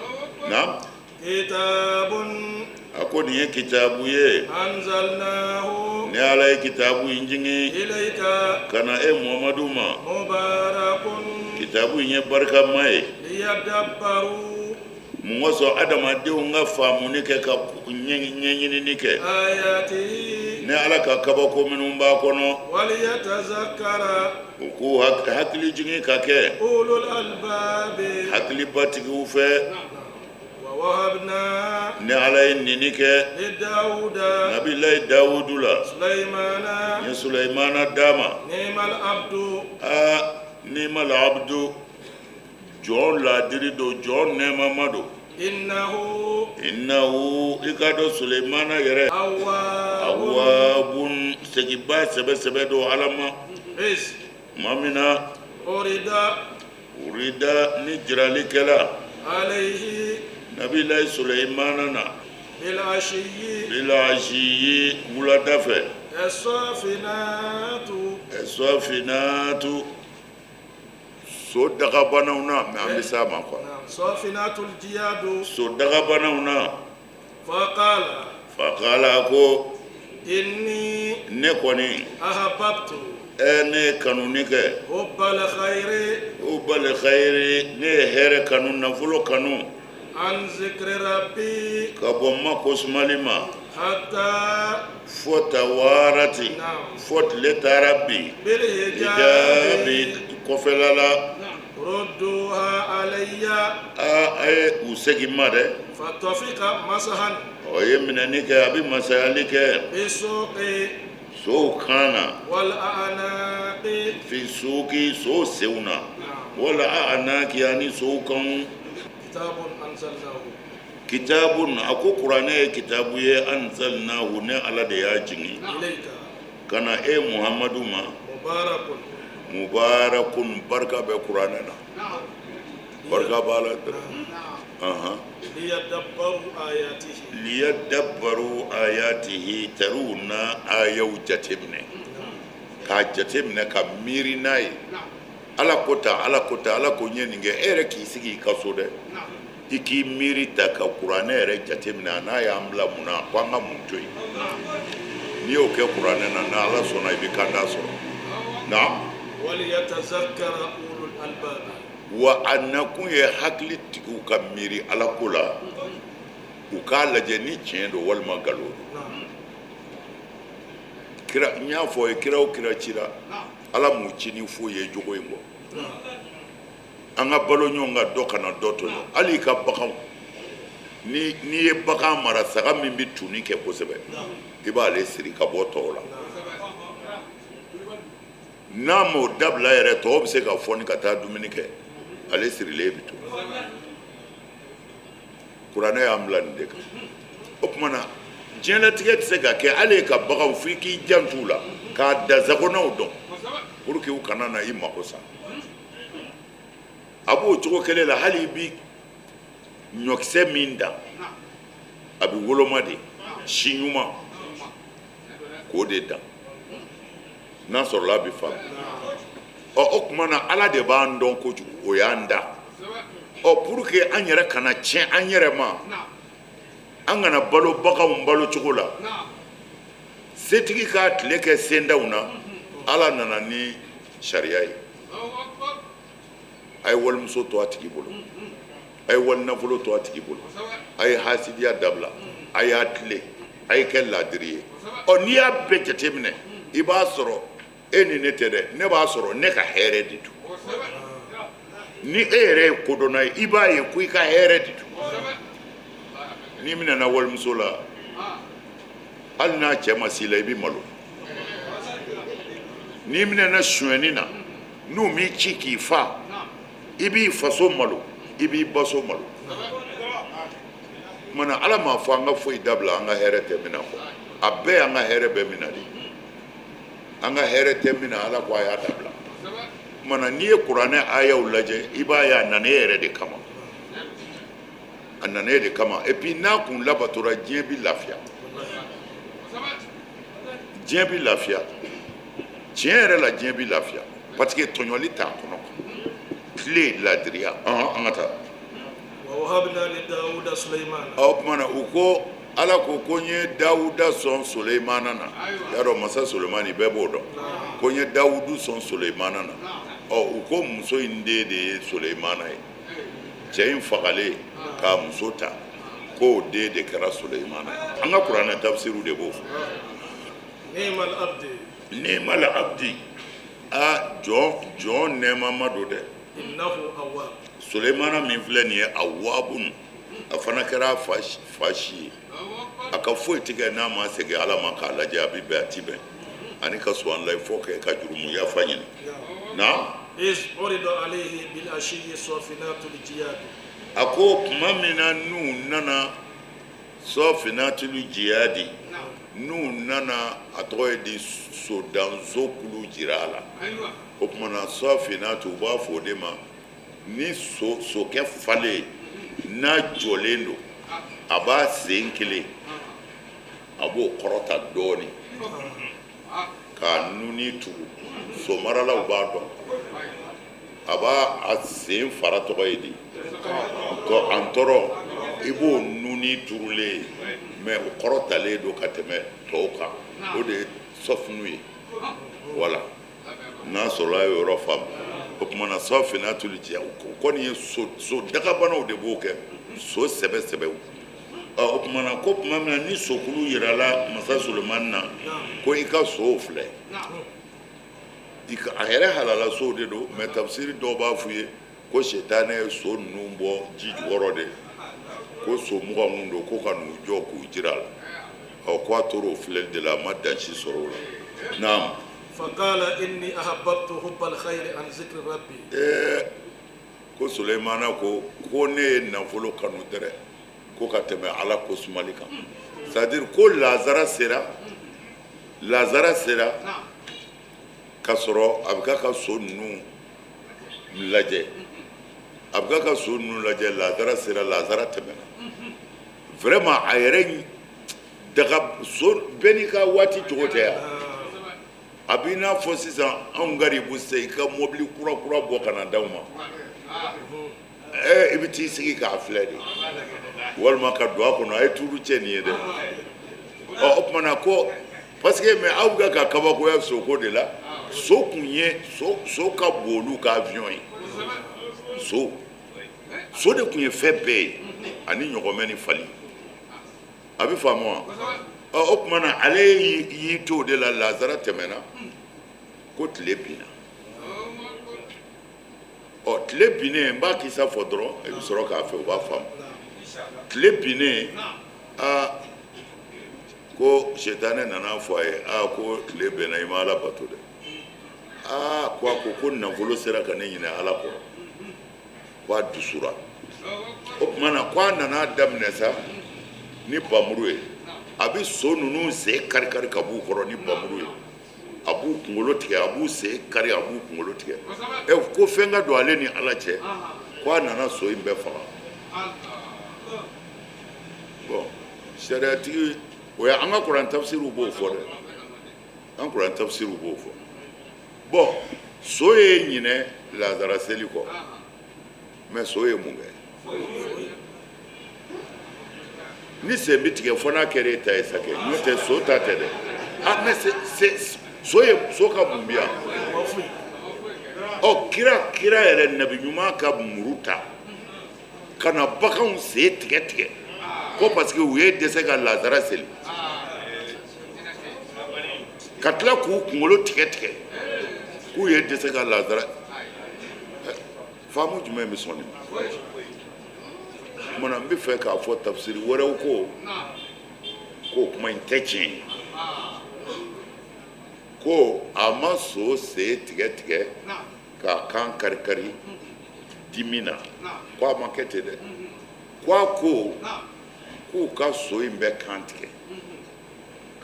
na. Kitabun. A ko nin ye kitabu ye. Anzalnahu. Ni Ala ye kitabu in jigin Ilayka. ka na e Muhamadu ma. Mubarakun. Kitabu in ye barikama ye. Liyadabbaru. Mun kosɔn? Adamadenw ka faamuni kɛ, ka ɲɛɲinini kɛ Ayatihi. ni Ala ka kabako minnu b'a kɔnɔ. Waliyatazakkara. U k'u hakili jigin ka kɛ Ulul albabi. hakilibatigiw fɛ. Wa wahabna. Ni Ala ye nini kɛ Lidawuda. Nabilayi Dawudu la. Sulaimana. N ye Sulaimana d'a ma. Ni'mal abdu. Aa, ni'mal abdu, jɔn laadiri don, jɔn nɛɛmama don. Innahu. Innahu, i ka dɔn Sulaimana yɛrɛ, Awwabun. Awwabun, seginba sɛbɛ sɛbɛ don Ala ma. Iz. Tuma min na, Urida. Urida, ni jirali kɛla Alayhi. Nabilayi Sulaimana na, Bil ashiyi. Bilasiyi, wulada fɛ. As-safinatu. Ɛsɔfinatu, so dagabanaw na, mɛ an bɛ s'a ma quoi. Naam, safinatul jiyadu. So dagabanaw na. Faqala. Fakala, ko Inni. Ne kɔni, Ahabbtu. Ne ye kanuni kɛ. Hubbal khayri. Hubbal khayri, ne ye hɛrɛ kanu, nafolo kanu. An zikri rabbi. Ka bɔ ma ko sumali ma. Hatta. Fo tawarati. Naam. Fo tile taara bi bil hijabi. Hijabi kɔfɛla la. Rudduha alayya. Aa, a ye u segin ma dɛ. Fatafika masahan. O ye minɛni kɛ, a bɛ masayali kɛ bisuqi. Sow kan na. Wal a'naqi. Fi suki, sow senw na. Naam. Wala anaki, ani sow kanw. Kitabun anzalnahu. Kitabun, a ko kuranɛ ye kitabu ye, anzalnahu, ne Ala de y'a jigin ilayka. Ka na e Muhamadu ma. Mubarakun. Mubarakun, barika bɛ kuranɛ na, barika b'a la dɛ. Ahan. Liyadabbaru ayatihi. Liyadabbaru ayatihi, tariw na ayaw jateminɛ, k'a jateminɛ, ka miiri n'a ye. Ala ko ta, Ala ko ta, Ala ko n ye nin kɛ. E yɛrɛ k'i sigi i ka so dɛ, i k'i miiri ta ka kuranɛ yɛrɛ jateminɛ, a n'a y'an bila mun na, ko an ka mun to yen. N'i y'o kɛ kuranɛ na, n'Ala sɔnna, i bɛ kanda sɔrɔ. Naam. Waliyatazakkara ulul albab. Wa a nakun ye hakili tigiw ka miiri Ala ko la, u k'a lajɛ ni tiɲɛ don walima nkalon don. Kira, n y'a fɔ ye, kira o kira cira, Ala m'u ci ni foyi ye jogo in kɔ. An ka balo ɲɔgɔn kan, dɔ kana dɔ tɔɲɔ. Hali i ka baganw, ni n'i ye bagan mara, saga min bɛ tunni kɛ kosɛbɛ, i b'ale siri ka bɔ tɔw la. N'a m'o dabila yɛrɛ, tɔw bɛ se ka fɔni ka taa dumuni kɛ, ale sirilen bɛ to. Kuranɛ y'an bila nin de kan. O tuma na diɲɛlatigɛ tɛ se ka kɛ hali ka baganw fo i k'i janto u la k'a dansagonnaw dɔn pour que u kana na i mako sa. A b'o cogo kelen la, hali i bi ɲɔkisɛ min dan, a bɛ woloma de, si ɲuman k'o de dan, n'a sɔrɔla a bɛ faamu. Ɔ, o tuma na Ala de b'an dɔn kojugu, o y'an da. Ɔ, pour que an yɛrɛ kana tiɲɛ an yɛrɛ ma, an kana balo baganw balo cogo la, setigi k'a tile kɛ sendaw na, Ala nana ni sariya ye. A ye walimuso to a tigi bolo, a ye wali nafolo to a tigi bolo, a ye hasidiya dabila, a y'a tilen, a ye kɛ laadiri ye. Ɔ, n'i y'a bɛɛ jateminɛ, i b'a sɔrɔ e ni ne tɛ dɛ, ne b'a sɔrɔ ne ka hɛrɛ de don. Ni e yɛrɛ ye kodɔnna ye, i b'a ye ko i ka hɛrɛ de don. N'i minɛna walimuso la, hali n'a cɛ ma s'i la, i bɛ malo. N'i minɛna sonyɛni na, n'u m'i ci k'i fa, i b'i faso malo, i b'i baso malo. Tuma na Ala m'a fɔ an ka foyi dabila an ka hɛrɛ tɛ min na kɔ. A bɛɛ y'an ka hɛrɛ bɛ min na de, an ka hɛrɛ tɛ min na, Ala ko a y'a dabila. Tuma na n'i ye kuranɛ ayaw lajɛ, i b'a ye a nana e yɛrɛ de kama, a nana e de kama. Et puis n'a kun labatora, diɲɛ bɛ lafiya, diɲɛ bɛ lafiya tiɲɛ yɛrɛ la, diɲɛ bɛ lafiya parce que tɔɲɔli t'a kɔnɔ, tile ladiriya. An ka taa. O tuma na u ko, Ala ko ko n ye Dawuda sɔn Soleimana na. Y'a dɔn masa Soleimani, bɛɛ b'o dɔn, ko n ye Dawudu sɔn Soleimana na. Ɔ, u ko muso in den de ye Soleimana ye. Cɛ in fagalen k'a muso ta, k'o den de kɛra Soleimana ye. An ka kuranɛ tafsiriw de b'o fɔ. Ni'mal abdi, a jɔn jɔn nɛɛmama don dɛ. Soleimana min filɛ nin ye, awwabun, a fana kɛra a fa si ye. A ka foyi tɛ kɛ n'a ma segin Ala ma k'a lajɛ, a bɛ bɛn, a ti bɛn, ani ka subahanallahi fɔ kɛ ka jurumu yafa ɲini na. A ko tuma min na n'u nana sɔfinatul jiyadi, n'u nana, a tɔgɔ ye di, sodanso kulu jira a la. O tuma na sɔfinatu, u b'a fɔ o de ma ni sokɛ falen n'a jɔlen don, a b'a sen kelen a b'o kɔrɔta dɔɔnin k'a nuni tugu. Somaralaw b'a dɔn. A b'a a sen fara, tɔgɔ ye di, an tɔrɔ, i b'o nuni turulen ye, mais o kɔrɔtalen don ka tɛmɛ tɔw kan, o de ye sɔfunu ye. Wala n'a sɔrɔ a ye yɔrɔ faamu. O tuma na sɔfinatul jiyad, o kɔni ye so dagabanaw de b'o kɛ, so sɛbɛ sɛbɛw. Ɔ, o tuma na ko tuma min na ni sokulu yirala masa Solomani na ko i ka sow filɛ, a yɛrɛ halala sow de don, mais tafsiri dɔw b'a f'u ye ko sitanɛ ye so ninnu bɔ ji jukɔrɔ de, ko so 20 mun don, ko ka n'u jɔ k'u jira a la. Ɔ, ko a tor'o filɛli de la, a ma dan si sɔrɔ o la. Naam. Faqala inni ahbabtu hubbal khayri an zikri rabbi. Ɛɛ, ko Sulemana ko ko ne ye nafolo kanu dɛrɛ ko ka tɛmɛ Ala ko sumali kan. C'est à dire ko lazara sera, lazara sera ka sɔrɔ a bɛ k'a ka so ninnu lajɛ, a bɛ k'a ka so ninnu lajɛ, lazara sera, lazara tɛmɛna. Vraiment, a yɛrɛ daga so bɛɛ n'i ka waati cogo tɛ yan. A b'i n'a fɔ sisan anw garibu sisan, i ka mobili kura kura bɔ ka na d'aw ma, ɛɛ, i bɛ t'i sigi k'a filɛ de, walima ka don a kɔnɔ, a ye tuuru cɛ nin ye dɛ. Ɔ, o tuma na ko parce que mais aw bɛ ka kabakoya soko de la. So kun ye so ka bon olu ka avion ye. So de kun ye fɛn bɛɛ ye, ani ɲɔgɔmɛ ni fali. A bɛ faamu wa? Ɔ, o tuma na ale y'i to o de la. Lazara tɛmɛna ko tile binna. Ɔ, tile binnen, n b'a kisa fɔ dɔrɔn, i bɛ sɔrɔ k'a fɛ u b'a faamu. Tile binnen, aa, ko sitanɛ nana fɔ a ye, aa, ko tile bɛnna, i ma Ala bato dɛ. Aa, ko a ko nafolo sera ka ne ɲinɛ Ala kɔrɔ, ko a dusura. O tuma na ko a nana daminɛ sa ni bamuru ye, a bɛ so ninnu sen kari kari ka b'u kɔrɔ ni bamuru ye, a b'u kunkolo tigɛ, a b'u sen kari, a b'u kunkolo tigɛ. Ɛ, ko fɛn ka don ale ni Ala cɛ, ko a nana so in bɛɛ faga. Bon, sariyatigi o ye, an ka kuran tafsiriw b'o fɔ dɛ, an kuran tafsiriw b'o fɔ. Bon, so ye ɲinɛ lazara seli kɔ, mais so ye mun kɛ? Ni sen bɛ tigɛ, fo n'a kɛra e ta ye sa kɛ, n'o tɛ so ta tɛ dɛ. Ah, mais c'est so ye, so ka mun bi yan? Ɔ, kira yɛrɛ, nabi ɲuman ka muru ta ka na baganw sen tigɛ tigɛ, ko parce que u ye dɛsɛ ka lazara seli, ka tila k'u kunkolo tigɛ tigɛ, k'u ye dɛsɛ ka lazara. Faamu jumɛn bɛ sɔn nin ma? Kumana, n bɛ fɛ k'a fɔ tafsiri wɛrɛw ko k'o kuma in tɛ tiɲɛ ye, ko a ma so sen tigɛ tigɛ k'a kan kari kari dimi na, ko a ma kɛ ten dɛ. Ko a ko k'u ka so in bɛɛ kan tigɛ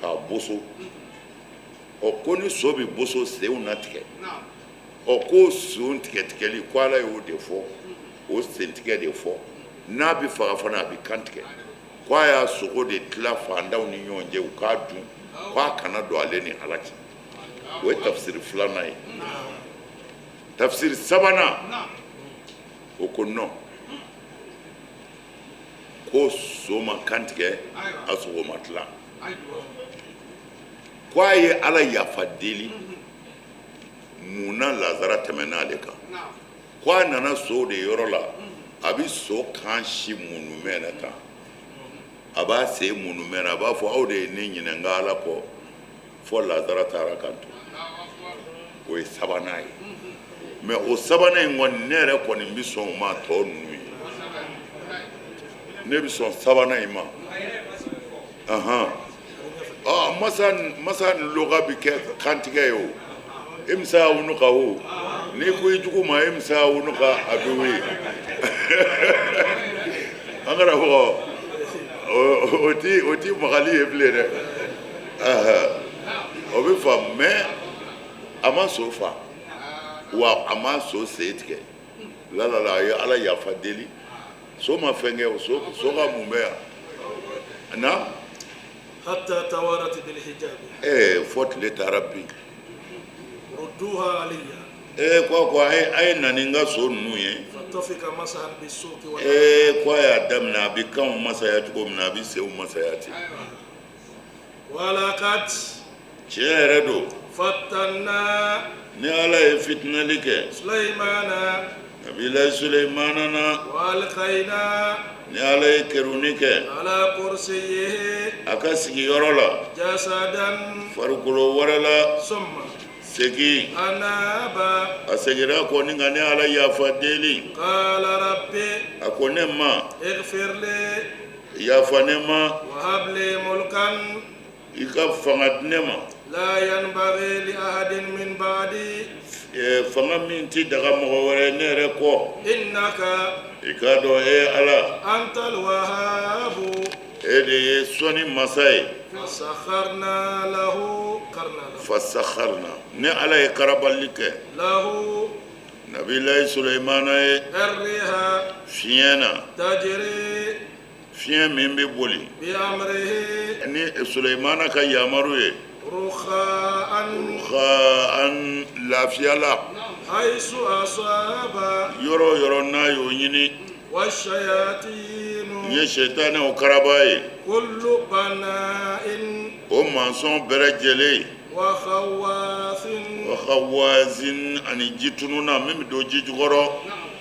k'a boso. Ɔ, ko ni so bɛ boso, senw na tigɛ. Ɔ, ko son tigɛ tigɛli, ko Ala y'o de fɔ, o sen tigɛ de fɔ. N'a bɛ faga fana, a bɛ kan tigɛ. Ko a y'a sogo de tila fantanw ni ɲɔgɔn cɛ, u k'a dun, ko a kana don ale ni Ala cɛ. O ye tafsiri filanan ye. Tafsiri sabanan, o ko non, ko so ma kan tigɛ, a sogo ma tila, ko a ye Ala yafa deli mun na lazara tɛmɛna ale kan. Ko a nana so de yɔrɔ la, a bɛ so kan si munumɛ na tan, a b'a sen munumɛ na, a b'a fɔ aw de ye ne ɲinɛ n ka Ala kɔ, fɔ lazara taara kan to. O ye sabanan ye. Mais o sabanan in kɔni, ne yɛrɛ kɔni bɛ sɔn o ma. Tɔ ninnu ye, ne bɛ sɔn sabanan in ma. Ahan, ɔ, masa masa ni loga bɛ kɛ kantigɛ ye. O imsa wunuka, o n'i ko i jugu ma imsa wunuka, a bɛ wuli. An kana fɔ o ti magali ye bilen dɛ. O bɛ faamu, mais a ma so fa wa, a ma so sen tigɛ. La la la, a ye Ala yafa deli, so ma fɛn kɛ. So ka mun bɛ yan na? حتى توارت بالحجاب. Ɛɛ, fɔ tile taara bin. ردوها علي. Ee, ko a ye na ni n ka so ninnu ye. فطفق مسحا بالسوق وال Ee, ko a y'a daminɛ, a bɛ kanw masaya cogo min na, a bɛ senw masaya ten. ولقد Tiɲɛ yɛrɛ don. فتنا Ni Ala ye fitinali kɛ سليمان Nabila Suleimana na, وألقينا ni Ala ye keruni kɛ على كرسيه a ka sigiyɔrɔ la جسدا farikolo wɛrɛ la, ثم segin أناب. A seginna kɔ ni ka ne Ala yafa deli. قال رب A ko ne ma, اغفر لي yafa ne ma, وهب لي ملكا i ka fanga di ne ma, لا ينبغي لأحد من بعدي fanga min ti daga mɔgɔ wɛrɛ ne yɛrɛ kɔ. إنك I k'a dɔn, e Ala, أنت الوهاب. E de ye sɔnni masa ye. فسخرنا له قرنا له Fasakharna, ni Ala ye karabali kɛ له Nabilayi Suleimana ye الريح fiɲɛ na, تجري fiɲɛ min bɛ boli بأمره ni Suleimana ka yamaru ye رخاء ka an lafiya la حيث أصاب. Yɔrɔ o yɔrɔ n'a y'o ɲini. والشياطين N ye sɛtanɛw karaba ye كل بناء o mansɔn bɛɛ lajɛlen. Wa Wa khawazin, ani jitununa min bɛ don ji jukɔrɔ.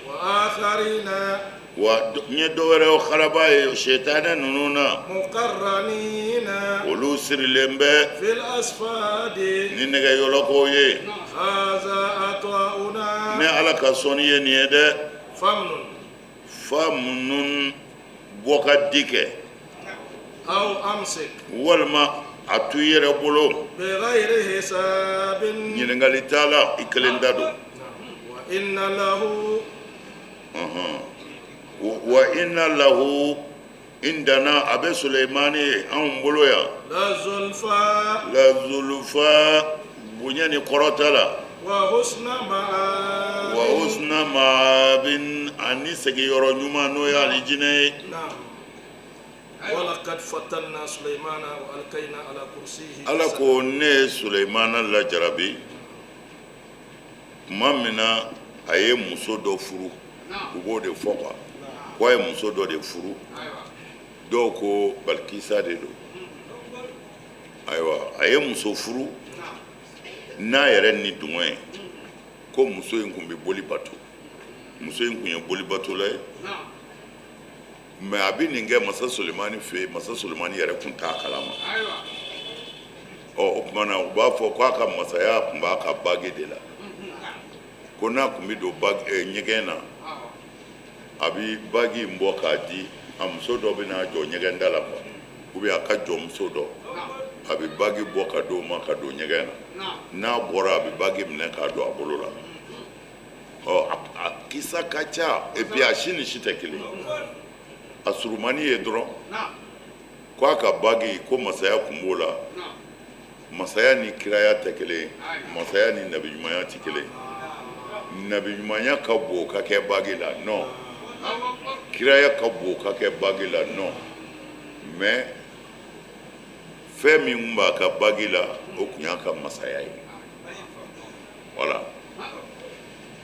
Wa akharina. Wa n ye dɔ wɛrɛw karaba ye sitanɛ ninnu na. Muqarranina. Olu sirilen bɛ Fil asfadi. ni nɛgɛ yɔlɔkow ye. Haza ata'una. Ne Ala ka sɔnni ye nin ye dɛ. Famnun. Fa minnu bɔ ka di kɛ. Aw amsik. Walima a to i yɛrɛ bolo. Bighayri hisabin. Ɲininkali t'a la, i kelen ta don. Wa inna lahu. Wa inna lahu indana, a bɛ Suleimani ye anw bolo yan. La zulfa. La zulufa, bonya ni kɔrɔta la. Wa husna ma'ab. Wa husna ma'abin, ani segiyɔrɔ ɲuman, n'o ye alijinɛ ye. Naam. Wa laqad fatanna Sulaimana wa alqayna ala kursiyihi. Ala ko ne ye Suleimana lajarabi tuma min na a ye muso dɔ furu. U b'o de fɔ quoi, ko a ye muso dɔ de furu. Dɔw ko Balikisa de don. Ayiwa, a ye muso furu n'a yɛrɛ ni dungɔ ye, ko muso in tun bɛ boli bato. Muso in tun ye boli batola ye, mais a bɛ nin kɛ masa Sulemani fɛ yen, masa Sulemani yɛrɛ tun t'a kalama. Ɔ, o tuma na u b'a fɔ k'a ka masaya tun b'a ka bague de la, ko n'a tun bɛ don bague ɲɛgɛn na, a bɛ bague in bɔ k'a di a muso dɔ bɛ n'a jɔ ɲɛgɛn da la quoi, ou bien a ka jɔnmuso dɔ, a bɛ bague bɔ ka d'o ma ka don ɲɛgɛn na. N'a bɔra, a bɛ bague minɛ k'a don a bolo la. Ɔ, a kisa ka ca, et puis a si ni si tɛ kelen ye. A surumani ye dɔrɔn ko a ka bague, ko masaya kun b'o la. Masaya ni kiraya tɛ kelen ye, masaya ni nabiɲumanya tɛ kelen ye. Nabiɲumanya ka bon ka kɛ bague la, non. Kiraya ka bon ka kɛ bague la, non. Mais fɛn min tun b'a ka bague la, o tun y'a ka masaya ye. Voilà.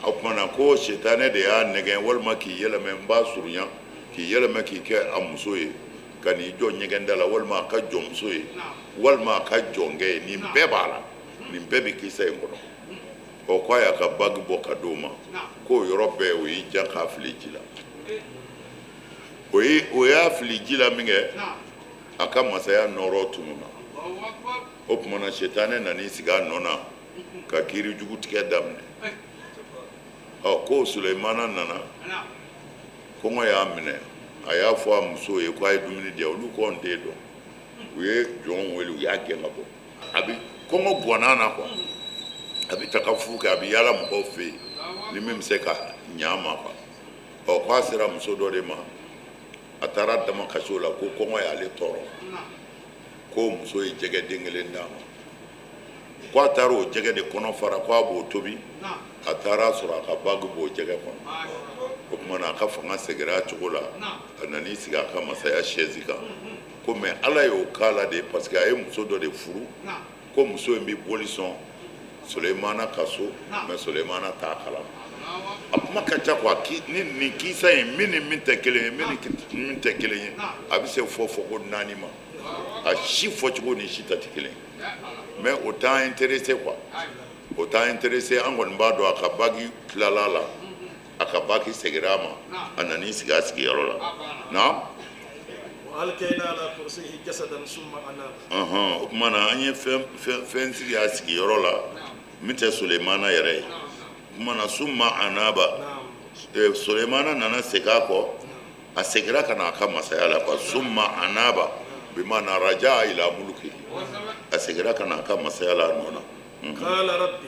O tuma na ko sitanɛ de y'a nɛgɛn, walima k'i yɛlɛmɛ, n b'a surunya, k'i yɛlɛmɛ k'i kɛ a muso ye, ka n'i jɔ ɲɛgɛn da la, walima a ka jɔnmuso ye, walima a ka jɔnkɛ ye. Nin bɛɛ b'a la, nin bɛɛ bɛ kisa in kɔnɔ. Ɔ, k'a y'a ka bague bɔ ka d'o ma, k'o yɔrɔ bɛɛ o y'i jan k'a fili ji la. O ye o y'a fili ji la min kɛ, a ka masaya nɔrɔ tununna. O tuma na sitanɛ nan'i sigi a nɔ na ka kiiri jugu tigɛ daminɛ. Ɔ, ko Sulemana nana, kɔngɔ y'a minɛ, a y'a fɔ a muso ye ko a ye dumuni di yan. Olu ko n t'e dɔn. U ye jɔn wele, u y'a gɛn ka bɔ. A bɛ kɔngɔ gwanna na quoi, a bɛ ta ka fu kɛ, a bɛ yaala mɔgɔw fɛ yen ni min bɛ se ka ɲa a ma quoi. Ɔ, k'a sera muso dɔ de ma, a taara dama kasi o la ko kɔngɔ y'ale tɔɔrɔ, ko muso ye jɛgɛ den kelen d'a ma, ko a taara o jɛgɛ de kɔnɔ fara, ko a b'o tobi. A taara sɔrɔ a ka bague b'o jɛgɛ kɔnɔ. O tuma na a ka fanga seginna a cogo la, a nan'i sigi a ka masaya chaise kan. Ko mais Ala y'o k'a la de, parce que a ye muso dɔ de furu, ko muso in bɛ boli sɔn Sulemana ka so, mais Sulemana t'a kalama. A kuma ka ca quoi. Ni nin kisa in, min ni min tɛ kelen ye, min ni min tɛ kelen ye, a bɛ se fɔ fɔ ko naani ma. A si fɔcogo ni si ta tɛ kelen ye, mais o t'an intéressé quoi, o t'an intéressé. An kɔni b'a dɔn a ka bague tilala la, a ka bague seginna a ma, a nan'i sigi a sigiyɔrɔ la. Naam. Wa alqayna ala kursiyihi jasadan summa anaba. Ɔhɔn, o tuma na an ye fɛn fɛn fɛn sigi a sigiyɔrɔ la min tɛ Sulemana yɛrɛ ye. O tuma na summa anaba. Naam. Sulemana nana segin a kɔ, a seginna ka na a ka masaya la quoi. Summa anaba bimana raja ila mulukihi, a seginna ka na a ka masaya la a nɔ na. Qala rabbi.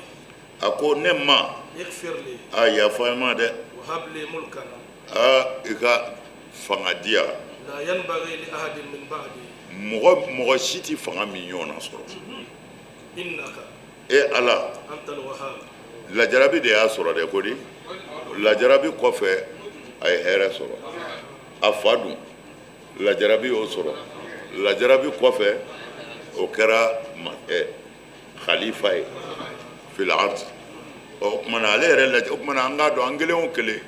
A ko ne ma Ighfir li. A yafa n ma dɛ. Wa hab li mulkan. Aa, i ka fanga di yan. La yanbaghi li ahadin min ba'di. Mɔgɔ mɔgɔ si tɛ fanga min ɲɔgɔnna sɔrɔ. Innaka. E Ala. Antal wahhab. Lajarabi de y'a sɔrɔ dɛ. Ko di lajarabi kɔfɛ, a ye hɛrɛ sɔrɔ. A fa dun, lajarabi y'o sɔrɔ. Lajarabi kɔfɛ, o kɛra khalifa ye fil ard. Ɔ, o tuma na ale yɛrɛ lajɛ. O tuma na an k'a dɔn, an kelen o kelen,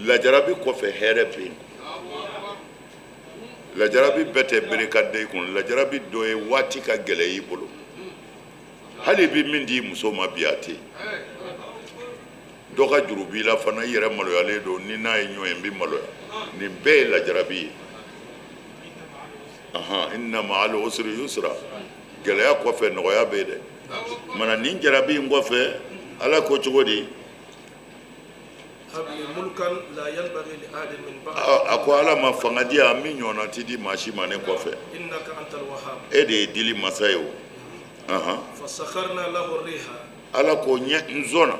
lajarabi kɔfɛ hɛrɛ bɛ yen. Lajarabi bɛɛ tɛ bere ka da i kun. Lajarabi dɔ ye waati ka gɛlɛ i bolo. Hali i bɛ min di muso ma bi, a tɛ yen. Dɔ ka juru b'i la fana, i yɛrɛ maloyalen don, ni n'a ye ɲɔgɔn ye, n bɛ maloya. Nin bɛɛ ye lajarabi ye. Inna ma'al usri yusra. Gɛlɛya kɔfɛ nɔgɔya bɛ yen dɛ. Mana nin jarabi in kɔfɛ, Ala ko cogo di? A ko Ala ma fanga di yan min ɲɔgɔnna ti di maa si ma ne kɔfɛ. E de ye dili masa ye o. Ala ko n sɔnna,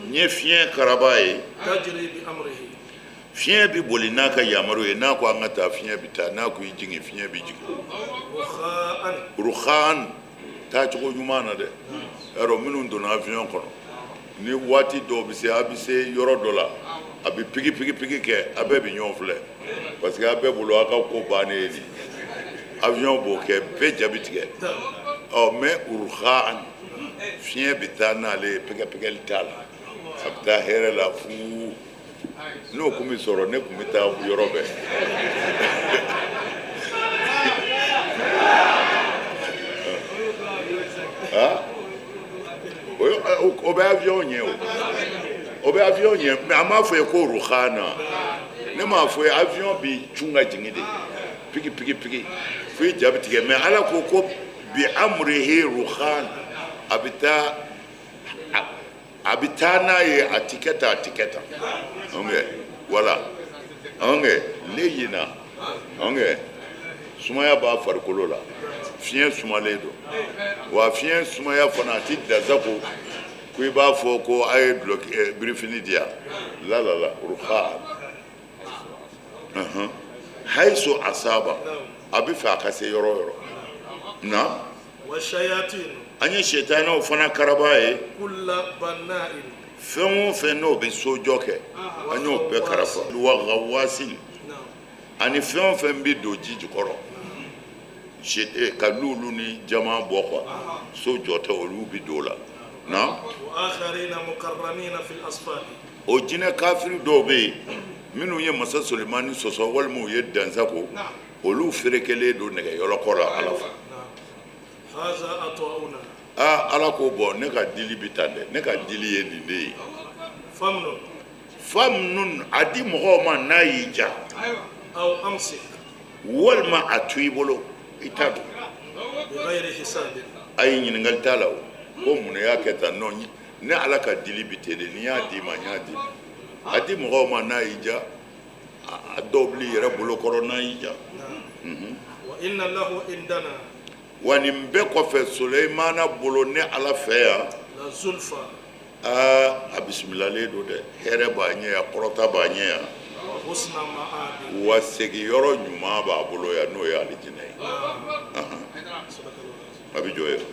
n ye fiɲɛ karaba ye. Fiɲɛ bɛ boli n'a ka yamaru ye. N'a ko an ka taa, fiɲɛ bɛ taa. N'a ko i jigin, fiɲɛ bɛ jigin. Ruhan, taacogo ɲuman na dɛ. Yarɔ, minnu donna avion kɔnɔ, ni waati dɔw bɛ se, a bɛ se yɔrɔ dɔ la, a bɛ pigi pigi pigi kɛ, a bɛɛ bɛ ɲɔgɔn filɛ, parce que a bɛɛ bolo a ka ko bannen ye nin. Avion b'o kɛ, bɛɛ ja bɛ tigɛ. Ɔ mais ruhan, fiɲɛ bɛ taa n'ale ye, pɛgɛpɛgɛli t'a la, a bɛ taa hɛrɛ la fuu. N'o kun bɛ sɔrɔ, ne kun bɛ taa yɔrɔ bɛɛ. O bɛ avion ɲɛ, o bɛ avion ɲɛ, mais a m'a fɔ ye ko ruhana. Ne m'a fɔ ye avion bi cun ka jigin de, pigi pigi pigi, fo i ja bɛ tigɛ. Mais Ala ko ko bi amrihi ruhan, a bɛ taa, a bɛ taa n'a ye, a ti kɛ tan, a ti kɛ tan. Ok, voilà. Ok, leyina. Ok, sumaya b'a farikolo la, fiɲɛ sumalen don. Wa fiɲɛ sumaya fana, a ti dansago ko i b'a fɔ ko a ye dulɔki birifini di yan. La la la, ruhan hayiso asaba, a bɛ fɛ a ka se yɔrɔ o yɔrɔ. Na an ye sitanɛw fana karaba ye. Fɛn o fɛn n'o bɛ sojɔ kɛ, an y'o bɛɛ karafa. Wa gawasi, ani fɛn o fɛn bɛ don ji jukɔrɔ ka lulu ni jama bɔ quoi, so jɔtɔ olu bɛ don o la. Na o jinɛ kafiri dɔw bɛ yen minnu ye masa Solimani sɔsɔ walima u ye dansago, olu ferekelen don nɛgɛ yɔlɔkɔ la Ala fɛ. Aa, Ala ko bɔn, ne ka dili bɛ tan dɛ, ne ka dili ye nin de ye. Famnun, a di mɔgɔw ma n'a y'i ja, walima a to i bolo, i ta don. A ye ɲininkali t'a la o, ko mun y'a kɛ tan? Non, ne Ala ka dili bɛ ten de, ni y'a d'i ma, n y'a d'i ma. A di mɔgɔw ma n'a y'i ja, a dɔw bil'i yɛrɛ bolo kɔrɔ n'a y'i ja. Wa nin bɛɛ kɔfɛ, Soleimana bolo ne Ala fɛ yan, aa, a bisimilalen don dɛ, hɛrɛ b'a ɲɛ yan, kɔrɔta b'a ɲɛ yan, wa segiyɔrɔ ɲuman b'a bolo yan, n'o ye alijinɛ ye. A bɛ jɔ yen.